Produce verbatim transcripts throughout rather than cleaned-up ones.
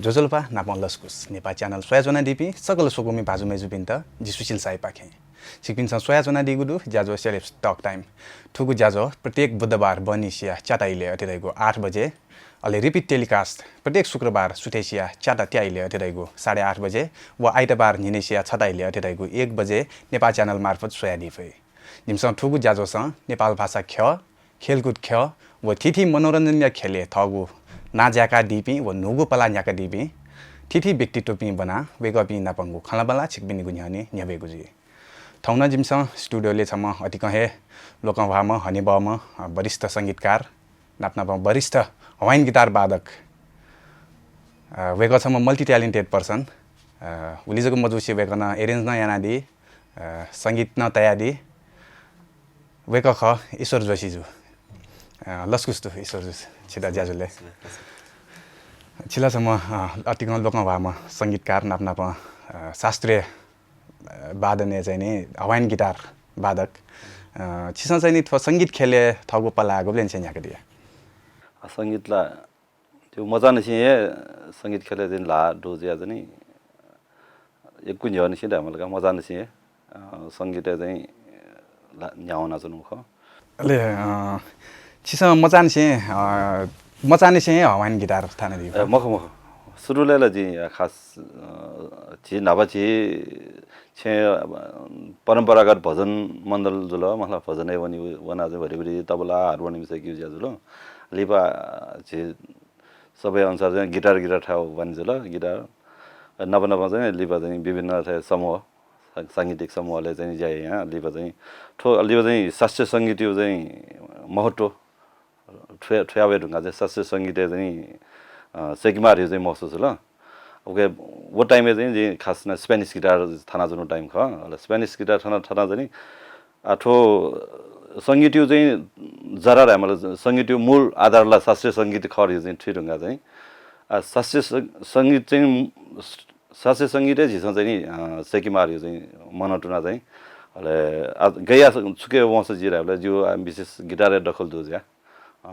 ज्वजलपा नापं लसकुस नेपाल च्यानल स्वयाच्वनादीपिं सकल स्वकुमि भाजु मय्जुपिन्त जि सुशील साईपाखें। छिकपिन्सं स्वयाच्वनादीगु दु ज्याझ्वः सेलेब्स टक टाइम। थुगु ज्याझ्वः प्रत्येक बुधबार बहनिसिया च्याता इलय् अथे धइगु आठ बजे, अले रिपिट टेलिकास्ट प्रत्येक शुक्रबार सुथय्सिया च्याता त्या इलय् अथे धइगु साढे आठ बजे व आइतबार न्हिनय्सिया छता इलय् अथे धइगु एक बजे नेपाल च्यानल मार्फत स्वयादी फइ। जिमिसं थुगु ज्याझ्वःसं नेपाल भाषा ख्यः, खेलकुद ख्यः व थीथी मनोरञ्जनया ख्यलय् थःगु नां ज्याकादीपिं व न्हूगु पलाः न्ह्याकादीपिं थीथी व्यक्तित्वपिं ब्वनाः वय्कःपिं नापंगु खँल्हाबल्हा छिकपिनिगु न्ह्यःने न्ह्यब्वयेगु जुइ। थौं नं जिमिसं स्टुडियोलय् छम्ह अतिकं हे लोकंह्वाःम्ह, हनेबहःम्ह, अ, वरिष्ठ संगीतकार, नापनापं वरिष्ठ हवाइन गिटार वादक, अ, वय्कः छम्ह multi talented person। अ, उलि जक मजुसे वय्कलं arrange नं यानादी, अ, संगीत नं तयादी। वय्कः खः ईश्वर जोशीजु। अ, लसकुस दु ईश्वर जोशी, छितः ज्याझ्वलय्। छिला छम्ह, अ, अतिकं लोकंह्वाःम्ह संगीतकार, नापनापं, अ, शास्त्रीय, अ, वादनय् चाहिँ नि हवाइन गिटार वादक। अ, छिसं चाहिँ नि थ्व संगीत ख्यलय् थःगु पलाः गुबलेंनिसें न्ह्याकादिया? अ, संगीत ला थ्व मचांनिसें हे संगीत ख्यलय् चाहिँ ल्हाः दु जुया चाहिँ नि यक्व न्ह्यःनिसें धायेमाल का, मचांनिसें हे, अ, संगीतय् चाहिँ ला-, न्ह्याः वनाच्वनागु खः। अले, अ, छिसं मचांनिसें, अ, मचांनिसें हे हवाइन गिटार थानादीगु ए, खः? मखु, मखु। सुरुलय् ला जिं खास, अ, झी न्हापा झी छेँ, अ, परम्परागत भजन मण्डल जुल, मतलब भजनय् वने, वना चाहिँ भतिभति तबला, हारमोनियम सय्केगु ज्या जुल। लिपा झी सबै अनुसार चाहिँ गिटार, गिटार थाय् वने जुल, गिटार। नाप नाप चाहिँ लिपा चाहिँ विभिन्न थाय् समूह, सा-, सांगीतिक समूहलय् चाहिँ ज्या याना। लिपा चाहिँ थ्व, लिपा चाहिँ शास्त्रीय संगीतया चाहिँ महत्त्व थुया-, थुयावये धुंकाः चाहिँ शास्त्रीय संगीतय् चाहिँ, अ, सय्केमाः धइगु चाहिँ महसुस जुल। OK, व time-य् चाहिँ जिं खास नं Spanish गिटार थानाच्वनागु time खः। अले Spanish गिटार थाना, थाना चाहिँ नि, आ, थ्व संगीतया चाहिँ जरा धायेमाल, संगीतया मूल आधार ला शास्त्रीय संगीत खः धइगु चाहिँ थुइ धुंकाः चाहिँ, आ, शास्त्रीय सं-, संगीत चाहिँ, शास्त्रीय संगीतय् झीसं चाहिँ नि, अ, सय्केमाः धइगु चाहिँ मनंतुना चाहिँ। अले, आ, गया छुकिया वंश जि धायेबलय् जिगु, आ, विशेष गिटारय् दखल दु जुया। अ,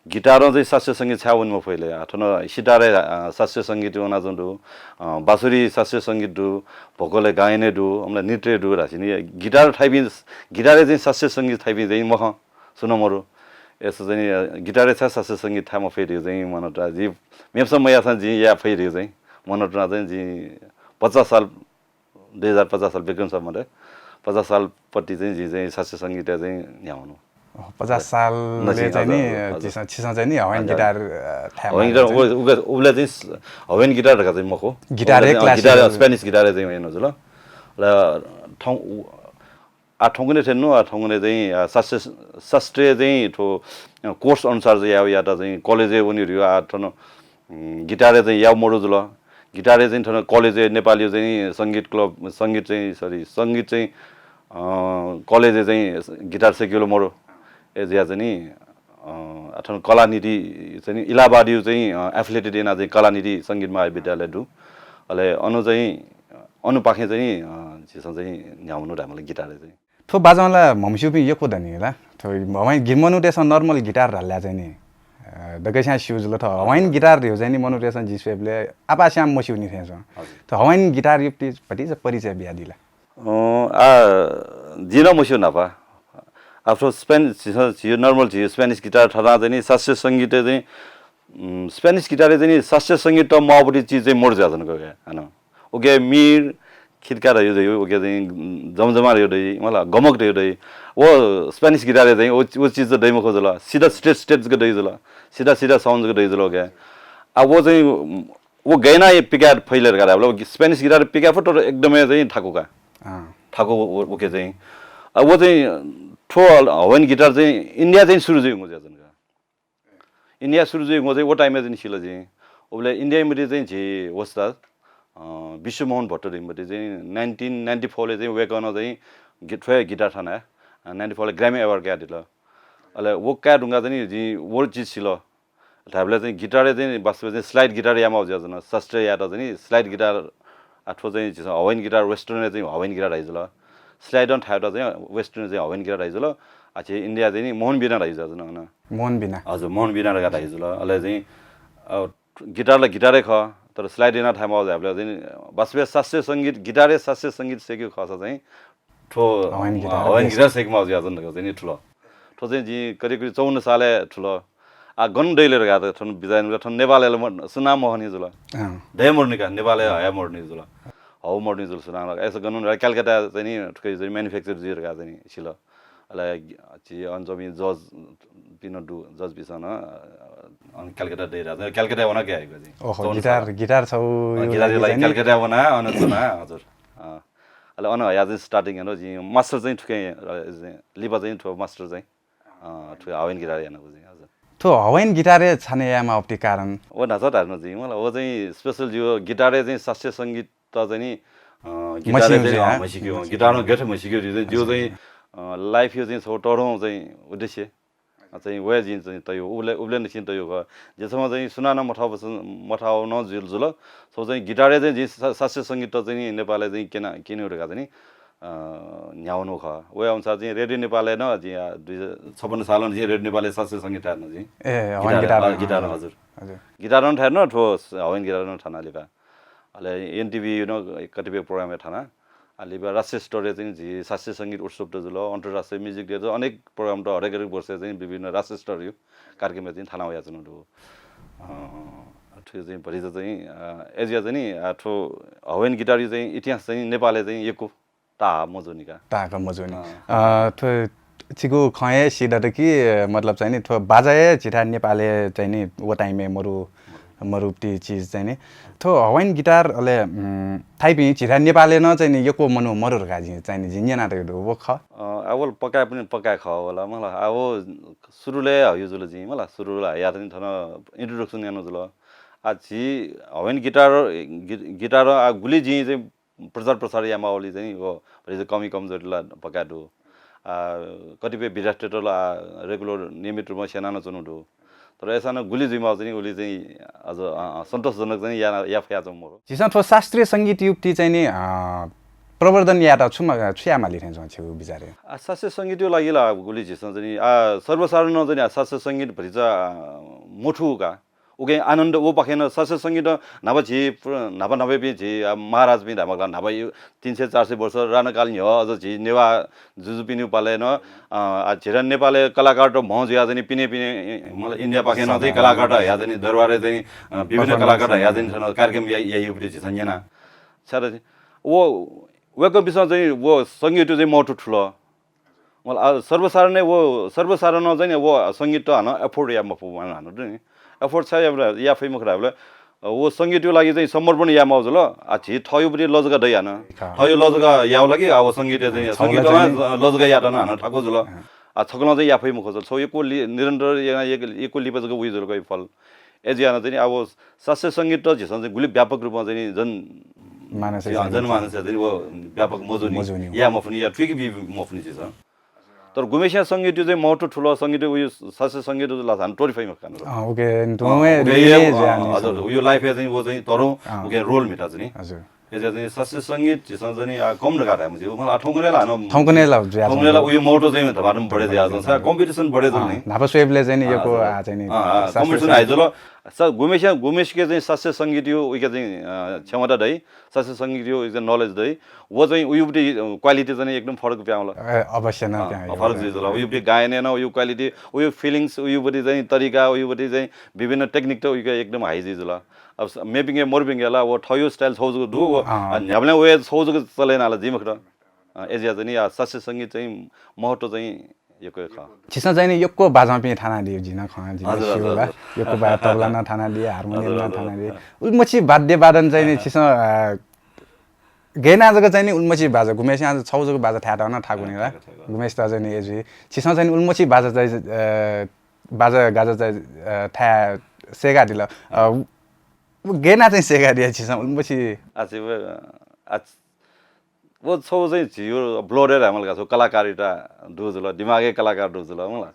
गिटारं चाहिँ शास्त्रीय संगीत छाय् वने मफइ ले? आ, थन सितारय्, अ, शास्त्रीय संगीत वनाच्वंगु दु, अ, बाँसुरी शास्त्रीय संगीत दु, vocal-य् गायन हे दु, अमला नृत्य हे दु धाःसा नि गिटार थाइपिं, गिटारय् चाहिँ शास्त्रीय संगीत थाइपिं चाहिँ मखं, सुं नं मदु। अय्सा चाहिँ नि, अ, गिटारय् छाय् शास्त्रीय संगीत थाये मफइ धइगु चाहिँ मनंतुना जि, मेपिसं मयाःसां जिं याये फइ धइगु चाहिँ मनंतुना चाहिँ जिं पचास साल दुई हजार पचास साल विक्रम सम्वतय् पचास सालपट्टि चाहिँ जिं चाहिँ शास्त्रीय संगीतय् चाहिँ न्ह्याः वनागु। अ, पचास सालय् चाहिँ नि, हजुर, हजुर। छिसं, छिसं चाहिँ नि हवाइन हजुर। गिटार, अ, थायेमाः हवाइन गिटार, चाहिँ। उबले, उबले, उबले चाहिँ स-, हवाइन गिटार धकाः चाहिँ मखु। गिटार उबले हे चाहिँ, अ, गिटार, classical। Spanish गिटार चाहिँ वयाच्वनागु जुल। अले थौं, उ-, आ, थौंकन्हय् थें नु, आ, थौंकन्हय् चाहिँ, आ, शास्त्रीय, शास्त्रीय चाहिँ थ्व, अ, course अनुसार चाहिँ यायेगु यात चाहिँ college-य् वने धइगु, आ, थन, उम्, गिटारय् चाहिँ याये मदु जुल। गिटारय् चाहिँ थन college-य् नेपालया चाहिँ संगीत club, संगीत चाहिँ, sorry, संगीत चाहिँ, अ, college-य् चाहिँ गिटार सय्केगु मदु। अय् जुया चाहिँ नि, अ, थन कलानिधि चाहिँ नि इलाहाबादया चाहिँ, अ, affiliated याना चाहिँ कलानिधि संगीत महाविद्यालय दु। अले अन चाहिँ, अनपाखें चाहिँ नि, अ, झीसं चाहिँ न्ह्याः वनागु धायेमाल गिटारय् चाहिँ। थ्व बाजं ला म्हमस्यूपिं यक्व दनि ला। थ्व हवाइन गि-, मनूतय्सं normal गिटार धाल ला चाहिँ नि, अ, दकलय् स्यू जुल। थ्व हवाइन गिटार धइगु चाहिँ नि मनूतय्सं जिं स्वयेबलय् आपाः स्यां मस्यूनि थें च्वं। हजुर। थ्व हवाइन गिटारया भतिचा परिचय बियादिला। अ, आ, जिं नं मस्यू न्हापा। आ, थ्व Span-, झीसं, झी normal झी Spanish गिटार थानाः चाहिँ नि शास्त्रीय संगीतय् चाहिँ, उम्, Spanish गिटारय् चाहिँ नि शास्त्रीय संगीत त मवःपट्टि चिज चाहिँ मदु जुयाच्वंगु का, हानं। उके मिर, खिदका धइगु दइ, उके चाहिँ जमजमा धइगु दइ, मतलब गमक धइगु दइ। व Spanish गिटारय् चाहिँ व, व चिज त दइ मखु जुल। सिधा straight straight जक दइ जुल। सिधा सिधा sound जक दइ जुल उके। आ, व चाहिँ, व गय् याना पिकाये फइ ले धकाः धायेबलय् Spanish गिटार पिकाये फु, तर एकदमै चाहिँ थाकु का। अँ। थाकु व, व, उके चाहिँ। आ, व चाहिँ थ्व हवाइन गिटार चाहिँ India-य् चाहिँ सुरु जुइगु जुयाच्वन का। India-य् सुरु जुइगु चाहिँ व time-य् चाहिँ सिल जिं। उबलय् India-या मध्य चाहिँ झी वस्ताद, अ, विश्वमोहन भट्ट धइम्ह चाहिँ nineteen ninety four-लय् चाहिँ वय्कलं चाहिँ गि-, थ्व हे गिटार थानाः, अ, ninety four-लय् Grammy Award कयादिल। अले व काये धुंकाः चाहिँ नि जिं व चिज सिल। धायेबलय् चाहिँ गिटारय् चाहिँ वास्तवय् चाहिँ slide गिटार यायेमाः जुयाच्वन। शास्त्रीय यायेत चाहिँ नि slide गिटार, आ, थ्व चाहिँ झीसं हवाइन गिटार, western-य् चाहिँ हवाइन गिटार धाइ जुल। Slide-ं थायेत चाहिँ western-य् चाहिँ हवाइन गिटार धाइ जुल। आ, झी India-य् चाहिँ नि मोहन वीणा धाइ जुयाच्वन अन। मोहन वीणा। हजुर, मोहन वीणा धकाः धाइ जुल। अले चाहिँ, अ, गिटार ला गिटारै खः, तर slide याना थायेमाःगु झाइबलय् चाहिँ वास्तवय् शास्त्रीय संगीत, गिटारय् शास्त्रीय संगीत सय्केगु खःसा चाहिँ थ्व Hawaiian guitar Hawaiian base. Guitar सय्केमाःगु जुयाच्वन धकाः चाहिँ नि थुल। थ्व चाहिँ जिं करिब करिब चौवन्न सालय् थुल। आ, गन दइ ले धकाः त थन बिचाः यानागु, थन नेपालय् ला म-, सुनां मखनी जुल। अँ। दये मरुनि का, नेपालय् हया मरुनि जुल। हौ मरुनि जुल सुनां ला। अय्‌सा गन कलकत्ता चाहिँ नि थुके चाहिँ manufacture जुइ धकाः चाहिँ नि सिल। अले झी अन चाहिँ जज पिन दु, जज पिसन, अ, अन कलकत्ता दइ धकाः चाहिँ कलकत्ता वना के आइगु चाहिँ। ओहो, चौवन्न गिटार, साल। गिटार छौ अ, गिटार लागि लागि चाहिँ नि कलकत्ता वना, अन सुना, हजुर। अ, अले अन हया चाहिँ starting याना जिं master चाहिँ थुके, अ, लिपा चाहिँ थ्व master चाहिँ, अ, थ्व हवाइन गिटार यानागु चाहिँ, हजुर। थ्व हवाइन गिटारय् छाने यायेमाःगु कारण? व न्हाचा धायेधुन जिं, मला, व चाहिँ special जिगु गिटारय् चाहिँ शास्त्रीय संगीत त चाहिँ नि, अ, गिटारय् मसिउ चाहिँ, जुया। अ, मसिउ, गिटारं गथे मसिउ जुया चाहिँ, जिगु चाहिँ, अ, life यो चाहिँ छगू तःधंगु चाहिँ उद्देश्य। अ, चाहिँ वया जिं चाहिँ तयु, उबले, उबले निसें तयु खः। जे छम्ह चाहिँ सुनानं मथाउ-, मथाउ नं जुल, जुल। छगू चाहिँ गिटारय् चाहिँ जिं शा-, शास्त्रीय संगीत त चाहिँ नि नेपालय् चाहिँ क्यना, क्यनेगु धकाः चाहिँ नि, अ, न्ह्याउनु खः। वया अनुसार चाहिँ रेडियो नेपालय् नं जिं, आ, दुई हजार छपन्न सालं जिं रेडियो नेपालय् शास्त्रीय संगीत थायेधुन जिं। ए, हवाइन गिटार, गिटार, अ, गिटार, अँ, हजुर। हजुर। गिटारं थायेधुन, थ्व हवाइन गिटारं थाना लिपा। अले एनटिभी नं कतिपय program य् थाना। अले लिपा राष्ट्रिय स्तरय् चाहिँ झी शास्त्रीय संगीत उत्सव त जुल, अन्तर्राष्ट्रिय music day त अनेक program त हरेक हरेक वर्ष चाहिँ विभिन्न राष्ट्रिय स्तरय् कार्यक्रम चाहिँ थाना वयाच्वनु दु। अ, थ्व चाहिँ भतिचा चाहिँ, अ, अय्‌जुया चाहिँ नि, अ, थ्व हवाइन गिटार चाहिँ इतिहास चाहिँ नेपालय् चाहिँ यक्व ताः मजूनि का। ताःक मजूनि। अँ। अ, थ्व छिगु खँ हे सिधत कि, मतलब चाहिँ नि थ्व बाजा हे झीथाय् नेपालय् चाहिँ नि व time य् मरु, मरुति चिज चाहिँ नि। थ्व हवाइन गिटार अले, उम्, थाइपिं झीथाय् नेपालय् नं चाहिँ नि यक्व मनू मरु धकाः जिं चाहिँ नि जिं न्यनातयागु दु, व खः? अ, आ वल पक्का पनि पक्का खः वल मला। आ व सुरुले हयु जुल जिं मला, सुरुले हया त नि थन introduction यानु जुल। आ झी हवाइन गिटार, गि-, गिटार आ गुलि जिं चाहिँ प्रचार प्रसार यायेमाःगुलिं चाहिँ नि व भतिचा कमी कमजोरी ला पक्का दु। आ, कतिपय विधार्थीत ला, आ, regular नियमित रूपमा स्यना नं च्वनु दु। तर अय्‌सां नं गुलि जुइमाःगु चाहिँ नि उलि चाहिँ अझ, अ, अ, सन्तोषजनक चाहिँ या, या फयाच्वंगु मखु। झीसं थ्व शास्त्रीय संगीत युक्ति चाहिँ नि, अ, प्रवर्धन यायेत छु म-, छु यायेमाली थें च्वं छिगु विचारय्? आ, शास्त्रीय संगीत यो लागि ला गुलि झीसं चाहिँ नि, आ, सर्वसाधारण नं चाहिँ नि, आ, शास्त्रीय संगीत भतिचा, आ, मथू का। उके आनन्द व पाखें नं शास्त्रीय संगीत न्हापा झी प्र-, न्हापा न्हापापिं झी, आ, महाराजपिं धायेमाःगु ला न्हापा यु-, तीन सय चार सय वर्ष राणाकाल न्ह्यः अझ झी नेवाः जुजुपिनिगु पालय् नं, अ, आ, झीथाय् नेपालय् कलाकारत म्ह जुया चाहिँ नि पिने पिने, मतलब इन्डिया पाखें नं चाहिँ कलाकारत हया चाहिँ नि दरबारय् चाहिँ नि, अ, विभिन्न कलाकारत हया चाहिँ नि थन कार्यक्रम या-, याइगु झीसं न्यना। छाय् धाःसा व, वय्‌कःपिन्सं चाहिँ व संगीत चाहिँ महत्त्व थुल। मतलब, आ, सर्वसाधारण व, सर्वसाधारण चाहिँ नि व संगीत त हानं afford या मफु, हानं, हानं दु नि। Afford छाय् या, या फइ मखु धाःबलय्, अ, व संगीतया लागि चाहिँ समर्पण यायेमाःगु जुल। आ, झी थःगु पनि लजगा दइ हानं। थःगु लजगा यायेगु लागि, आ, व संगीत चाहिँ, संगीत चाहिँ लजगा यायेत नं हानं थाकु जुल। आ, छकलं चाहिँ या फइ मखु जुल। छगू यक्व लि-, निरन्तर या-, यक्व लिपा जक वइ जुल का फल। अय्‌जुया नं चाहिँ नि, आ, व शास्त्रीय संगीत त झीसं चाहिँ गुलि व्यापक रूपमा चाहिँ नि जन-, मानसय् चाहिँ नि जनमानसय् चाहिँ नि व व्यापक मजूनि, मजूनि। या मफुनि, या थुइके बी मफुनि झीसं। तर गुम्हेसिया संगीत चाहिँ महत्त्व थुल, संगीत उयो शास्त्रीय संगीत लासा हानं त्वःते फइ मखु का। अँ, उके, अँ, तुमि उके, अँ, हजुर, उयो life य् चाहिँ व चाहिँ तःधंगु, अँ। उके role म्हिता चाहिँ नि। हजुर। अय्‌जुया चाहिँ शास्त्रीय संगीत झीसं चाहिँ नि, आ, कम धकाः धाये मजिउ। मला थौंकन्हय् ला हानं थौंकन्हय् ला जुया थौंकन्हय् ला उयो महत्त्व चाहिँ धमाधम बढे जुया चाहिँ competition बढे जुल नि। न्हापा स्वयेबलय् चाहिँ नि यक्व, आ, चाहिँ नि, आ, आ, competition हाइ जुल। स-, गुम्हेसिया, गुम्हेसिके चाहिँ शास्त्रीय संगीतया उइके चाहिँ, अ, क्षमता दइ, शास्त्रीय संगीतया उइके knowledge दइ। व चाहिँ उयुपट्टि, अ, quality चाहिँ एकदम फरक प्याउँला। अवश्य नं प्याउँला। फरक जुइ जुल। उयुपट्टि गायनय् नं उयु quality, उयु feelings, उयुपट्टि चाहिँ तरिका, उयुपट्टि चाहिँ विभिन्न technique त उइके एकदम हाइ जुइ जुल। अब स-, मेपिंके मरुपिंके ला व थःयु style छौ जक दु, व, अँ। आ, न्ह्याबलें वये छौ जक चले याना ला जिमखुत। अ, अय्‌जुया चाहिँ नि, आ, शास्त्रीय संगीत चाहिँ महत्त्व चाहिँ यक्व खः। छिसं चाहिँ नि यक्व बाजंपिं थानादिउ जिं नं खँ, जिं नं हजुर, स्यू हजुर, ला। हजुर। यक्व बा-, तबला नं थानादिउ, हार्मोनियम हजुर, नं हजुर। थानादिउ। उलिमछि वाद्य वादन चाहिँ नि छिसं, अ, गय् याना जक चाहिँ नि उलिमछि बाजा, गुम्हेसिया छौ जक बाजा थायेत नं थाकुनि ला। थाकु, थाकु। गुम्हेसित चाहिँ नि अय्‌जुइ। छिसं चाहिँ नि उलिमछि बाजा चाहिँ, अ, बाजा गाजा चाहिँ, अ, थाय् सय्‌कादिल। अ, व गय् याना चाहिँ सय्‌कादिया छिसं उलिमछि। आ, छि व, आ, छि व छौ चाहिँ झीयु blood य् धायेमाल का, छौ कलाकारिता दु जुल, दिमागय् कलाकार दु जुल मला। आ,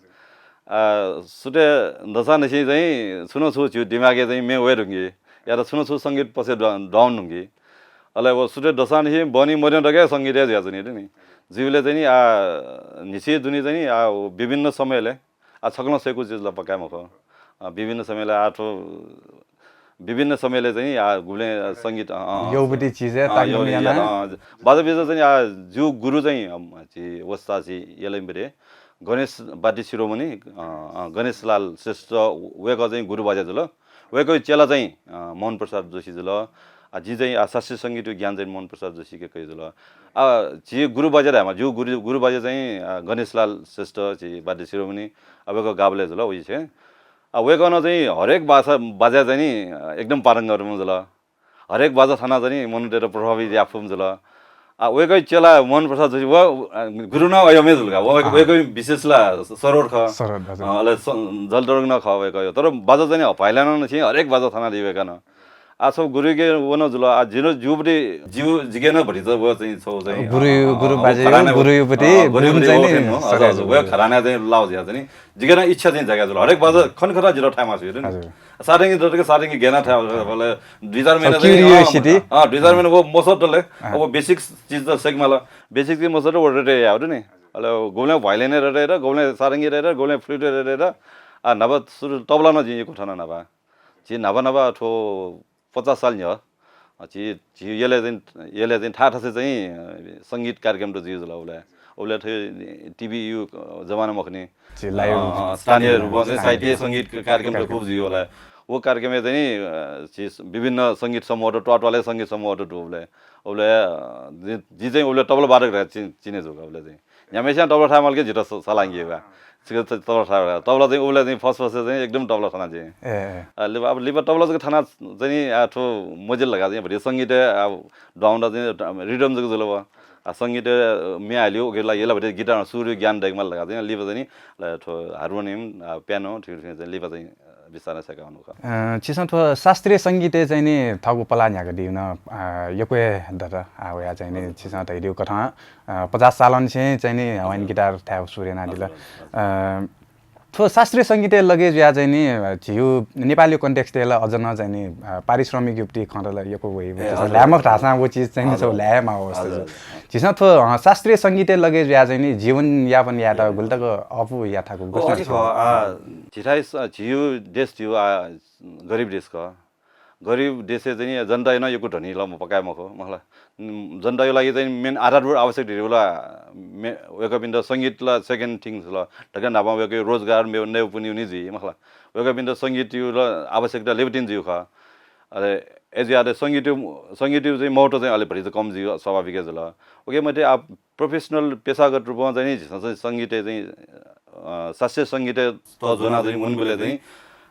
सुथय् दसांनिसें चाहिँ छुं न छु झीयु दिमागय् चाहिँ म्ये वये धुंकी, या त छुं न छु संगीत पछ्य् द-, दं धुंकी। अले व सुथय् दसांनिसें बहनी मद्यं तक संगीतय् जुयाच्वनी नि। जुइबलय् चाहिँ नि, आ, न्हिसि दुने चाहिँ नि, आ, विभिन्न समयलय्, आ, छकलं सय्‌कू चिज ला पक्का मखु। आ, विभिन्न समयलय् आ थ्व विभिन्न समयले चाहिँ आ गुबलें संगीत अ, अ, यौबटी चिजय् अ, ताकि यौबटी याना। अ, बाजा बिजा चाहिँ आ ज्यू गुरु चाहिँ अम, छि वस्ता छि यलैबरे गणेश बाटी शिरोमणि अ, अ, गणेशलाल श्रेष्ठ वय्कः चाहिँ गुरु बाजा जुल। वय्कःया चेला चाहिँ अ, मोहन प्रसाद जोशी जुल। आ जि चाहिँ आ शास्त्रीय संगीत ज्ञान चाहिँ मोहन प्रसाद जोशीके कइ जुल। आ जि गुरु बाजा धायेमा ज्यू गुरु गुरु बाजा चाहिँ अ, गणेशलाल श्रेष्ठ छि बाटी शिरोमणि आ वय्कः गाबले जुल उइसे। आ वय्कलं चाहिँ हरेक भाषा बाजा चाहिँ नि अ, एकदम पारंगत जुल। हरेक बाजा थाना चाहिँ नि मनूतय्त प्रभावित याफुम जुल। आ वय्कः चेला मोहन प्रसाद जोशी व अ, गुरु न अयमे जुल का। व वय्कः विशेष ला सरोड ख। सरोड बाजा। अ, अले जलतरंग न ख वय्कः। तर बाजा चाहिँ नि भाइलान न छि हरेक बाजा थाना दि वय्कः न। आ सब गुरुके वन जुल। आ जिनो जुबडी जिउ जिगे न भरि व चाहिँ छौ चाहिँ गुरु अ, गुरु अ, बाजे घराना गुरु युपति अ, गुरु गुरु युपति चाहिँ नि व सरोड। व घराना चाहिँ लाउ ज्या चाहिँ नि जिगे न इच्छा चाहिँ जगा जुल। हरेक बाजा खन खन जिरो ठामा छु। हजुर। सारंगी दतके सारंगी गेना थाय् बले दुई चार महिना चाहिँ, curiosity। अँ, अँ, दुई चार महिना वो मसत ले। अँ। अब बेसिक चिज त सेक मला। बेसिक चिज मसत वो रटे या हो नि। अले गोबलें भाइलेने रटे र गोबलें सारंगी रटे र गोबलें फ्लुट रटे र आ नबा सुरु तबला न जिं यक्व थन नबा। जि नबा नबा थो पचास साल न्ह्यः। अ, जि जि यले चाहिँ यले चाहिँ थाथासे चाहिँ अ, संगीत कार्यक्रम त जुइ जुल उबले। उबले थ्व टिभी यु अ, जमाना मखनी। जि live अ, अ, स्थानीय रूपमा चाहिँ साहित्य संगीत कार्यक्रम त खूब जुइ होला। वो कार्यक्रमय् चाहिँ नि अ, जि विभिन्न संगीत समूह त त्वात्वाले संगीत समूह त दु उबले। उबले अ, जि जि चाहिँ उबले तबला वादक धकाः चि चिने जुल उबले चाहिँ। न्ह्याम्हेस्यां तबला थाय् मालके जितः स सलांगी बा। छिकः त तबला थाय् तबला चाहिँ उबले चाहिँ फस फस चाहिँ एकदम तबला थाना चाहिँ। ए, ए। अ, लिपा अब लिपा तबला जक थाना चाहिँ नि आ थ्व मजिल धकाः चाहिँ भरि संगीत आ डाउन चाहिँ रिदम जक जुल बा। आ संगीत म्ये हालियो उके ला यला भरि गिटार सुरु ज्ञान दय्क माल धकाः चाहिँ लिपा चाहिँ नि ल थ्व हार्मोनियम आ पियानो थ्व थ्व चाहिँ लिपा चाहिँ बिस्तारै सेकाउनु ख। अ, छिसं थ्व शास्त्रीय संगीतय् चाहिँ नि थःगु पला न्ह्याकादिउ न, अ, यक्व हे दत। आ, वया चाहिँ नि छिसं धयादिउ कथं, अ, पचास सालंनिसें चाहिँ नि हवाइन गिटार थाय् सुरु यानादिल। हजुर, हजुर। अ, थ्व शास्त्रीय संगीतय् लगे जुया चाहिँ नि, अ, झिउ नेपाली context-य् ला अझ न चाहिँ नि, अ, पारिश्रमिक युक्ति खँ त ला यक्व वइ। ए, हजुर, ल्यामक धाःसां वो चिज चाहिँ नि हजुर। छौ ल्याय् माः अवस्था हजुर। जु। झिसं थ्व, अ, शास्त्रीय संगीतय् लगे जुया चाहिँ नि जीवन यापन यात ए। गुलतक अःपु याथाकु ओ, गुलतक अथे ख, आ, झिथाइ स-, झिउ देश झिउ, आ, गरिब देश ख। गरिब देशय् चाहिँ नि जनताया नं यक्व धनी ल म पकाये मखु, मखला। उम्, जनताया लागि चाहिँ main आधारभूत आवश्यक धइगु ला मे-, वय्कःपिन्त संगीत ला second thing ल। धकाः न्हापां वय्कःया रोजगार मे-, नयेपुनि उनि जुइ, मखला। वय्कःपिन्त संगीतया ला आवश्यकता लेबतिन जुइ ख। अले अय् जुयाः संगीत, संगीतया चाहिँ महत्व चाहिँ अले भरि कम जुइ, स्वाभाविक जुल। उके मध्ये आ professional पेशागत रूपमा चाहिँ नि झीसं चाहिँ संगीतय् चाहिँ, अ, शास्त्रीय संगीतय् तः ज्वना चाहिँ नि वनेबलय् चाहिँ,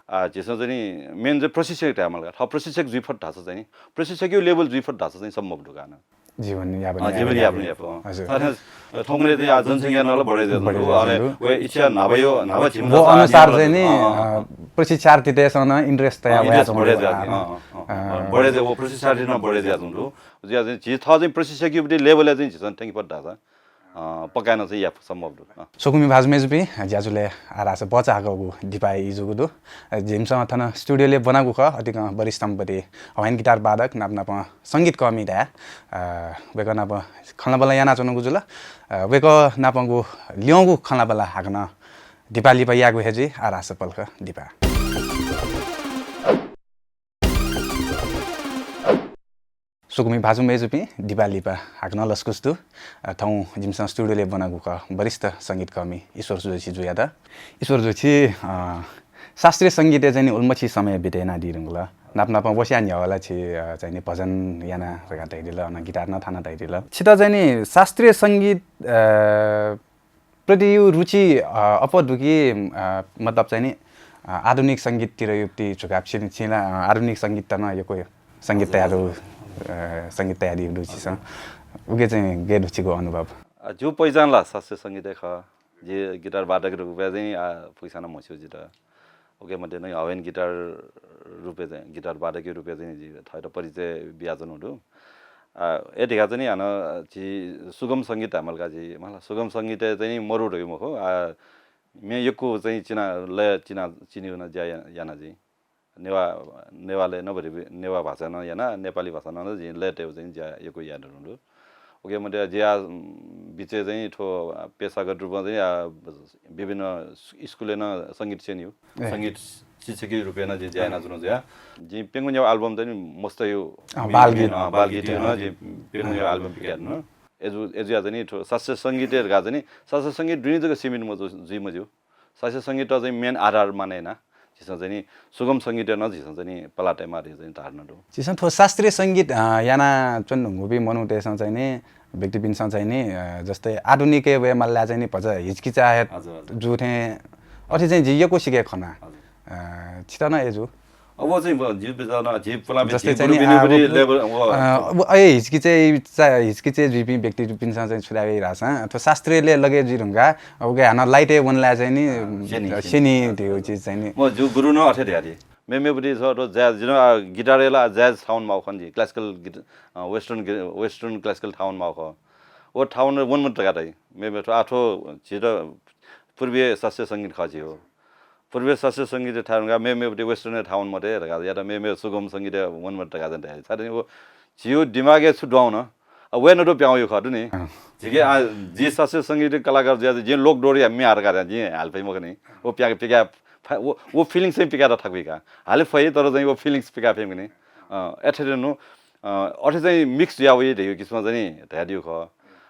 आ, झीसं चाहिँ नि main चाहिँ प्रशिक्षक धायेमाल का। थः प्रशिक्षक जुइ फत धाःसा चाहिँ नि, प्रशिक्षकया level जुइ फत धाःसा चाहिँ सम्भव दु का न। जीवन यापन अ, यापन। जीवन यापन यापन। हजुर। अथे थौंकन्हय् चाहिँ आ जनसंख्या नं ला बढे जुया बढे जुल। जुल। अले व इच्छा न्हाबा यो, न्हाबा झिम वो अनुसार चाहिँ नि, अ, अ, अ। अ, प्रशिक्षार्थीतय्सं नं interest तया अ, वया interest बढे जुल। जुया, अ, अ, अ, अ। बढे जुल, वो प्रशिक्षार्थी नं बढे जुया जुल। जुया चाहिँ झी थः चाहिँ प्रशिक्षकया level-य् चाहिँ झीसं थ्यंके फत धाःसा। अ, पक्का नं चाहिँ याये सम्भव दु। अ। स्वकुमि भाजु मय्जुपिं, ज्याझ्वलय् आः धाःसा बचाःगु दिपाय् ई जूगु दु। अ, जिमिसं थन studio-लय् ब्वनागु खः, अतिकं वरिष्ठ सम्पत्ति हवाइन गिटार वादक नाप नापं संगीत कःमि धाये। अ, वय्कः नाप खँल्हाबल्हा यानाच्वनागु जुल। अ, वय्कः नापंगु ल्यंगु खँल्हाबल्हा हाकनं दिपा लिपा यायेगु हे जुइ, आः धाःसा पलख दिपा। स्वकुमि भाजु मय्जुपिं, दिपा लिपा हाकनं लसकुस दु। अ, थौं जिमिसं studio-लय् ब्वनागु खः वरिष्ठ संगीतकर्मी ईश्वर जोशी जुयात। ईश्वर जोशी, अ, शास्त्रीय संगीतय् चाहिँ नि उलिमछि समय बिते यानादी धुंकल। नाप नापं वस्या न्ह्यः ला छि, अ, चाहिँ नि भजन याना धकाः धयादिल, अन गिटार नं थाना धयादिल। छित चाहिँ नि शास्त्रीय संगीत, अ, प्रति यो रुचि, अ, अप्वः दु कि, अ, मतलब चाहिँ नि, अ, आधुनिक संगीततिर युक्ति झुकाव छिं, छिं ला, अ, आधुनिक संगीत त नं यक्व संगीत हजुर, तयार हजुर। अ, संगीत तयार दु छिसं। उके चाहिँ गय् दु छिगु अनुभव? अ, जिगु पहिचान ला शास्त्रीय संगीत हे खः। जि गिटार वादक रूपय् चाहिँ, अ, फुइसानं म्हस्यू जितः। उके मध्ये नं हवाइन गिटार रूपय् चाहिँ, गिटार वादकया रूपय् चाहिँ जि थःत परिचय बियाच्वनागु दु। आ, अय् धिका चाहिँ नि हानं जि सुगम संगीत धायेमाल का जि, मला सुगम संगीतय् चाहिँ नि मरु धइगु मखु। आ, म्ये यक्व चाहिँ चिना, लय चिना, चिनिगु नं ज्या या-, याना जि। नेवाः, नेवालय् नं भरि नेवाः भाषा नं याना, नेपाली भाषा नं जि लय तयेगु चाहिँ ज्या यक्व याये धुंकल। उके मध्ये जिया बिचय् चाहिँ थ्व पेशागत रूपमा चाहिँ आ, विभिन्न स्कुलय् नं संगीत सेन्यु संगीत शिक्षकया रूपय् नं ज्या यानाच्वना जुया। जिं प्यंगू न्यागू album चाहिँ नि मस्त यो बालगीत बालगीत नं जिं प्यंगू न्यागू album पिकायेधुन। एजु एजुया चाहिँ नि थ्व शास्त्रीय संगीतय् धकाः चाहिँ नि शास्त्रीय संगीत दुने जक सीमित मजु जुइ मज्यू। शास्त्रीय संगीत चाहिँ main आधार माने याना झीसं चाहिँ नि सुगम संगीतय् नं झीसं चाहिँ नि पला तयेमाः धइगु चाहिँ धारणा दु। झीसं थ्व शास्त्रीय संगीत याना च्वने धुंकूपिं मनूतय्सं चाहिँ नि व्यक्तिपिन्सं चाहिँ नि जस्तै आधुनिकय् वये मालाय् चाहिँ नि भचा हिचकिचा हे जू थें अथे चाहिँ जिं यक्व सिके खना। छितः नं एजु अब चाहिँ ब- जिउ बिचार न- जिउ पुला जस्तै चाहिँ नि आबो- level व- अ, अब अय् हिचकिचे चा- हिचकिचे जुइपिं व्यक्तिपिन्सं चाहिँ छु धाइ धाःसा थ्व शास्त्रीयले लगे जुइ धुंका। अब उके हानं light-य् वनलाय् चाहिँ नि सेनी सेनी धइगु चिज चाहिँ नि म जिउ गुरु न अथे धयादी। मेमेपट्टि छ थ्व jazz जिन guitar-य् ला jazz थावन माउ खन जि classical guitar western western classical थावन माउ ख। व थावन वनमत धकाः धाइ। मेमे थ्व आथो झित पूर्वीय शास्त्रीय संगीत खः झिउ। पूर्वीय शास्त्रीय संगीत थाय् धुंकाः मेमेपट्टि western थावन मते धकाः यात मेमे सुगम संगीत वनमत धकाः चाहिँ धाइ। छाय् व झिउ दिमागय् छु द्वाउन। अब वय् नदु प्याउ यु खः दुनि। झिके आ जि शास्त्रीय संगीत कलाकार जुया जि लोक डोर या म्या धकाः जि हाल फइ मखनि। व प्याक पिका फा- व व feelings चाहिँ पिका थाकुइ का। हाले फइ तर चाहिँ व feelings पिका फइ मखनि। अ, एथे नु अ, अथे चाहिँ mix जुया वइ धइगु किसिम चाहिँ नि धयादिउ खः।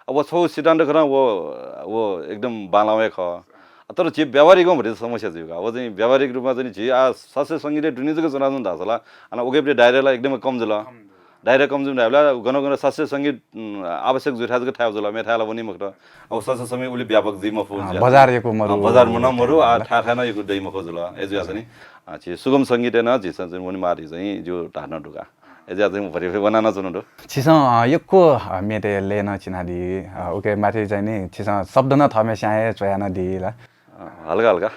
अब छौ सिद्धान्त खरं व व एकदम बांलाउ हे खः। तर झी व्यावहारिक भति समस्या जुइ का। व चाहिँ व्यावहारिक रूपमा चाहिँ झी आ शास्त्रीय संगीत दुने जक च्वनाच्वन धाःसा ला अन उकेपट्टि दायरा ला एकदमै कम जुल। दायरा कम जुल धाइबला गन गन शास्त्रीय संगीत आवश्यक जुइ थाय् जक थाय् जुल मे थाय् ला वनी मखत। अब शास्त्रीय संगीत उलि व्यापक जुइ मफु। बजार यक्व मरु बजार मन मरु आ थाय् थाय् न यक्व दइ मखु जुल। एजुया चाहिँ नि झी सुगम संगीत न झी चाहिँ वनी मारी चाहिँ जो धारणा दुका। एज्या चाहिँ भरि वना न च्वनु दु। छिसं यक्व मेते ले न चिनादी। उके माथि चाहिँ नि छिसं शब्द न थमे स्यां हे च्वया न दी ला। हल्का हल्का।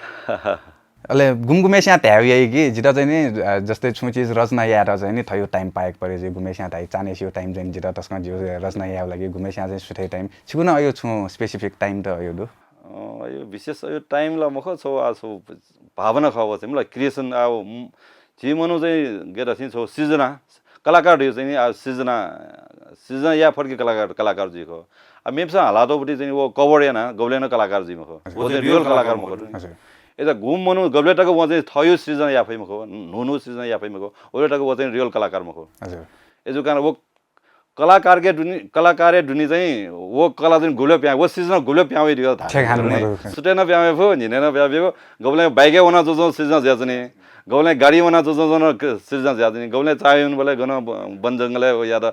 अले गुमगुमे स्यां धायु याइ कि जित चाहिँ नि जस्तै छु चिज रचना यायत चाहिँ नि थयु time पाएक परे जि गुमे स्यां धाइ चाने सिउ time चाहिँ जित तस्कं जिउ रचना यायु लागि गुमे स्यां चाहिँ सुथे time छिगु न अयु छु specific time त अयु दु। अ, अयु विशेष अयु time ला मख छौ आ छौ भावना खव चाहिँ मतलब creation आ झी मनु चाहिँ गेट सिं छौ सिर्जना कलाकार धइगु चाहिँ नि आ सिर्जना सिर्जना या फर्के कलाकार कलाकार जुइ खव। आ मेप्स हलातोपट्टि चाहिँ वो cover याना गबलेन कलाकार जुइ मखव। वो चाहिँ real कलाकार मखव। एजा गुम मनु गबले तक वो चाहिँ थयु सिर्जना या फइ मखव। नुनु सिर्जना या फइ मखव। ओले तक वो चाहिँ real कलाकार मखव। हजुर। एजु कारण वो कलाकारके दुनि कलाकारे दुनि चाहिँ वो कला चाहिँ गुबले प्यां वो सिर्जना गुबले प्यां वइ दियो था। सुटेन प्यां वइ फु निनेन प्यां वइ गबले बाइके वना जो जो सिर्जना ज्या चाहिँ गबले गाडी वना जो जो जो सिर्जना ज्या चाहिँ गबले चाहे उन बले गन बन जंगले याद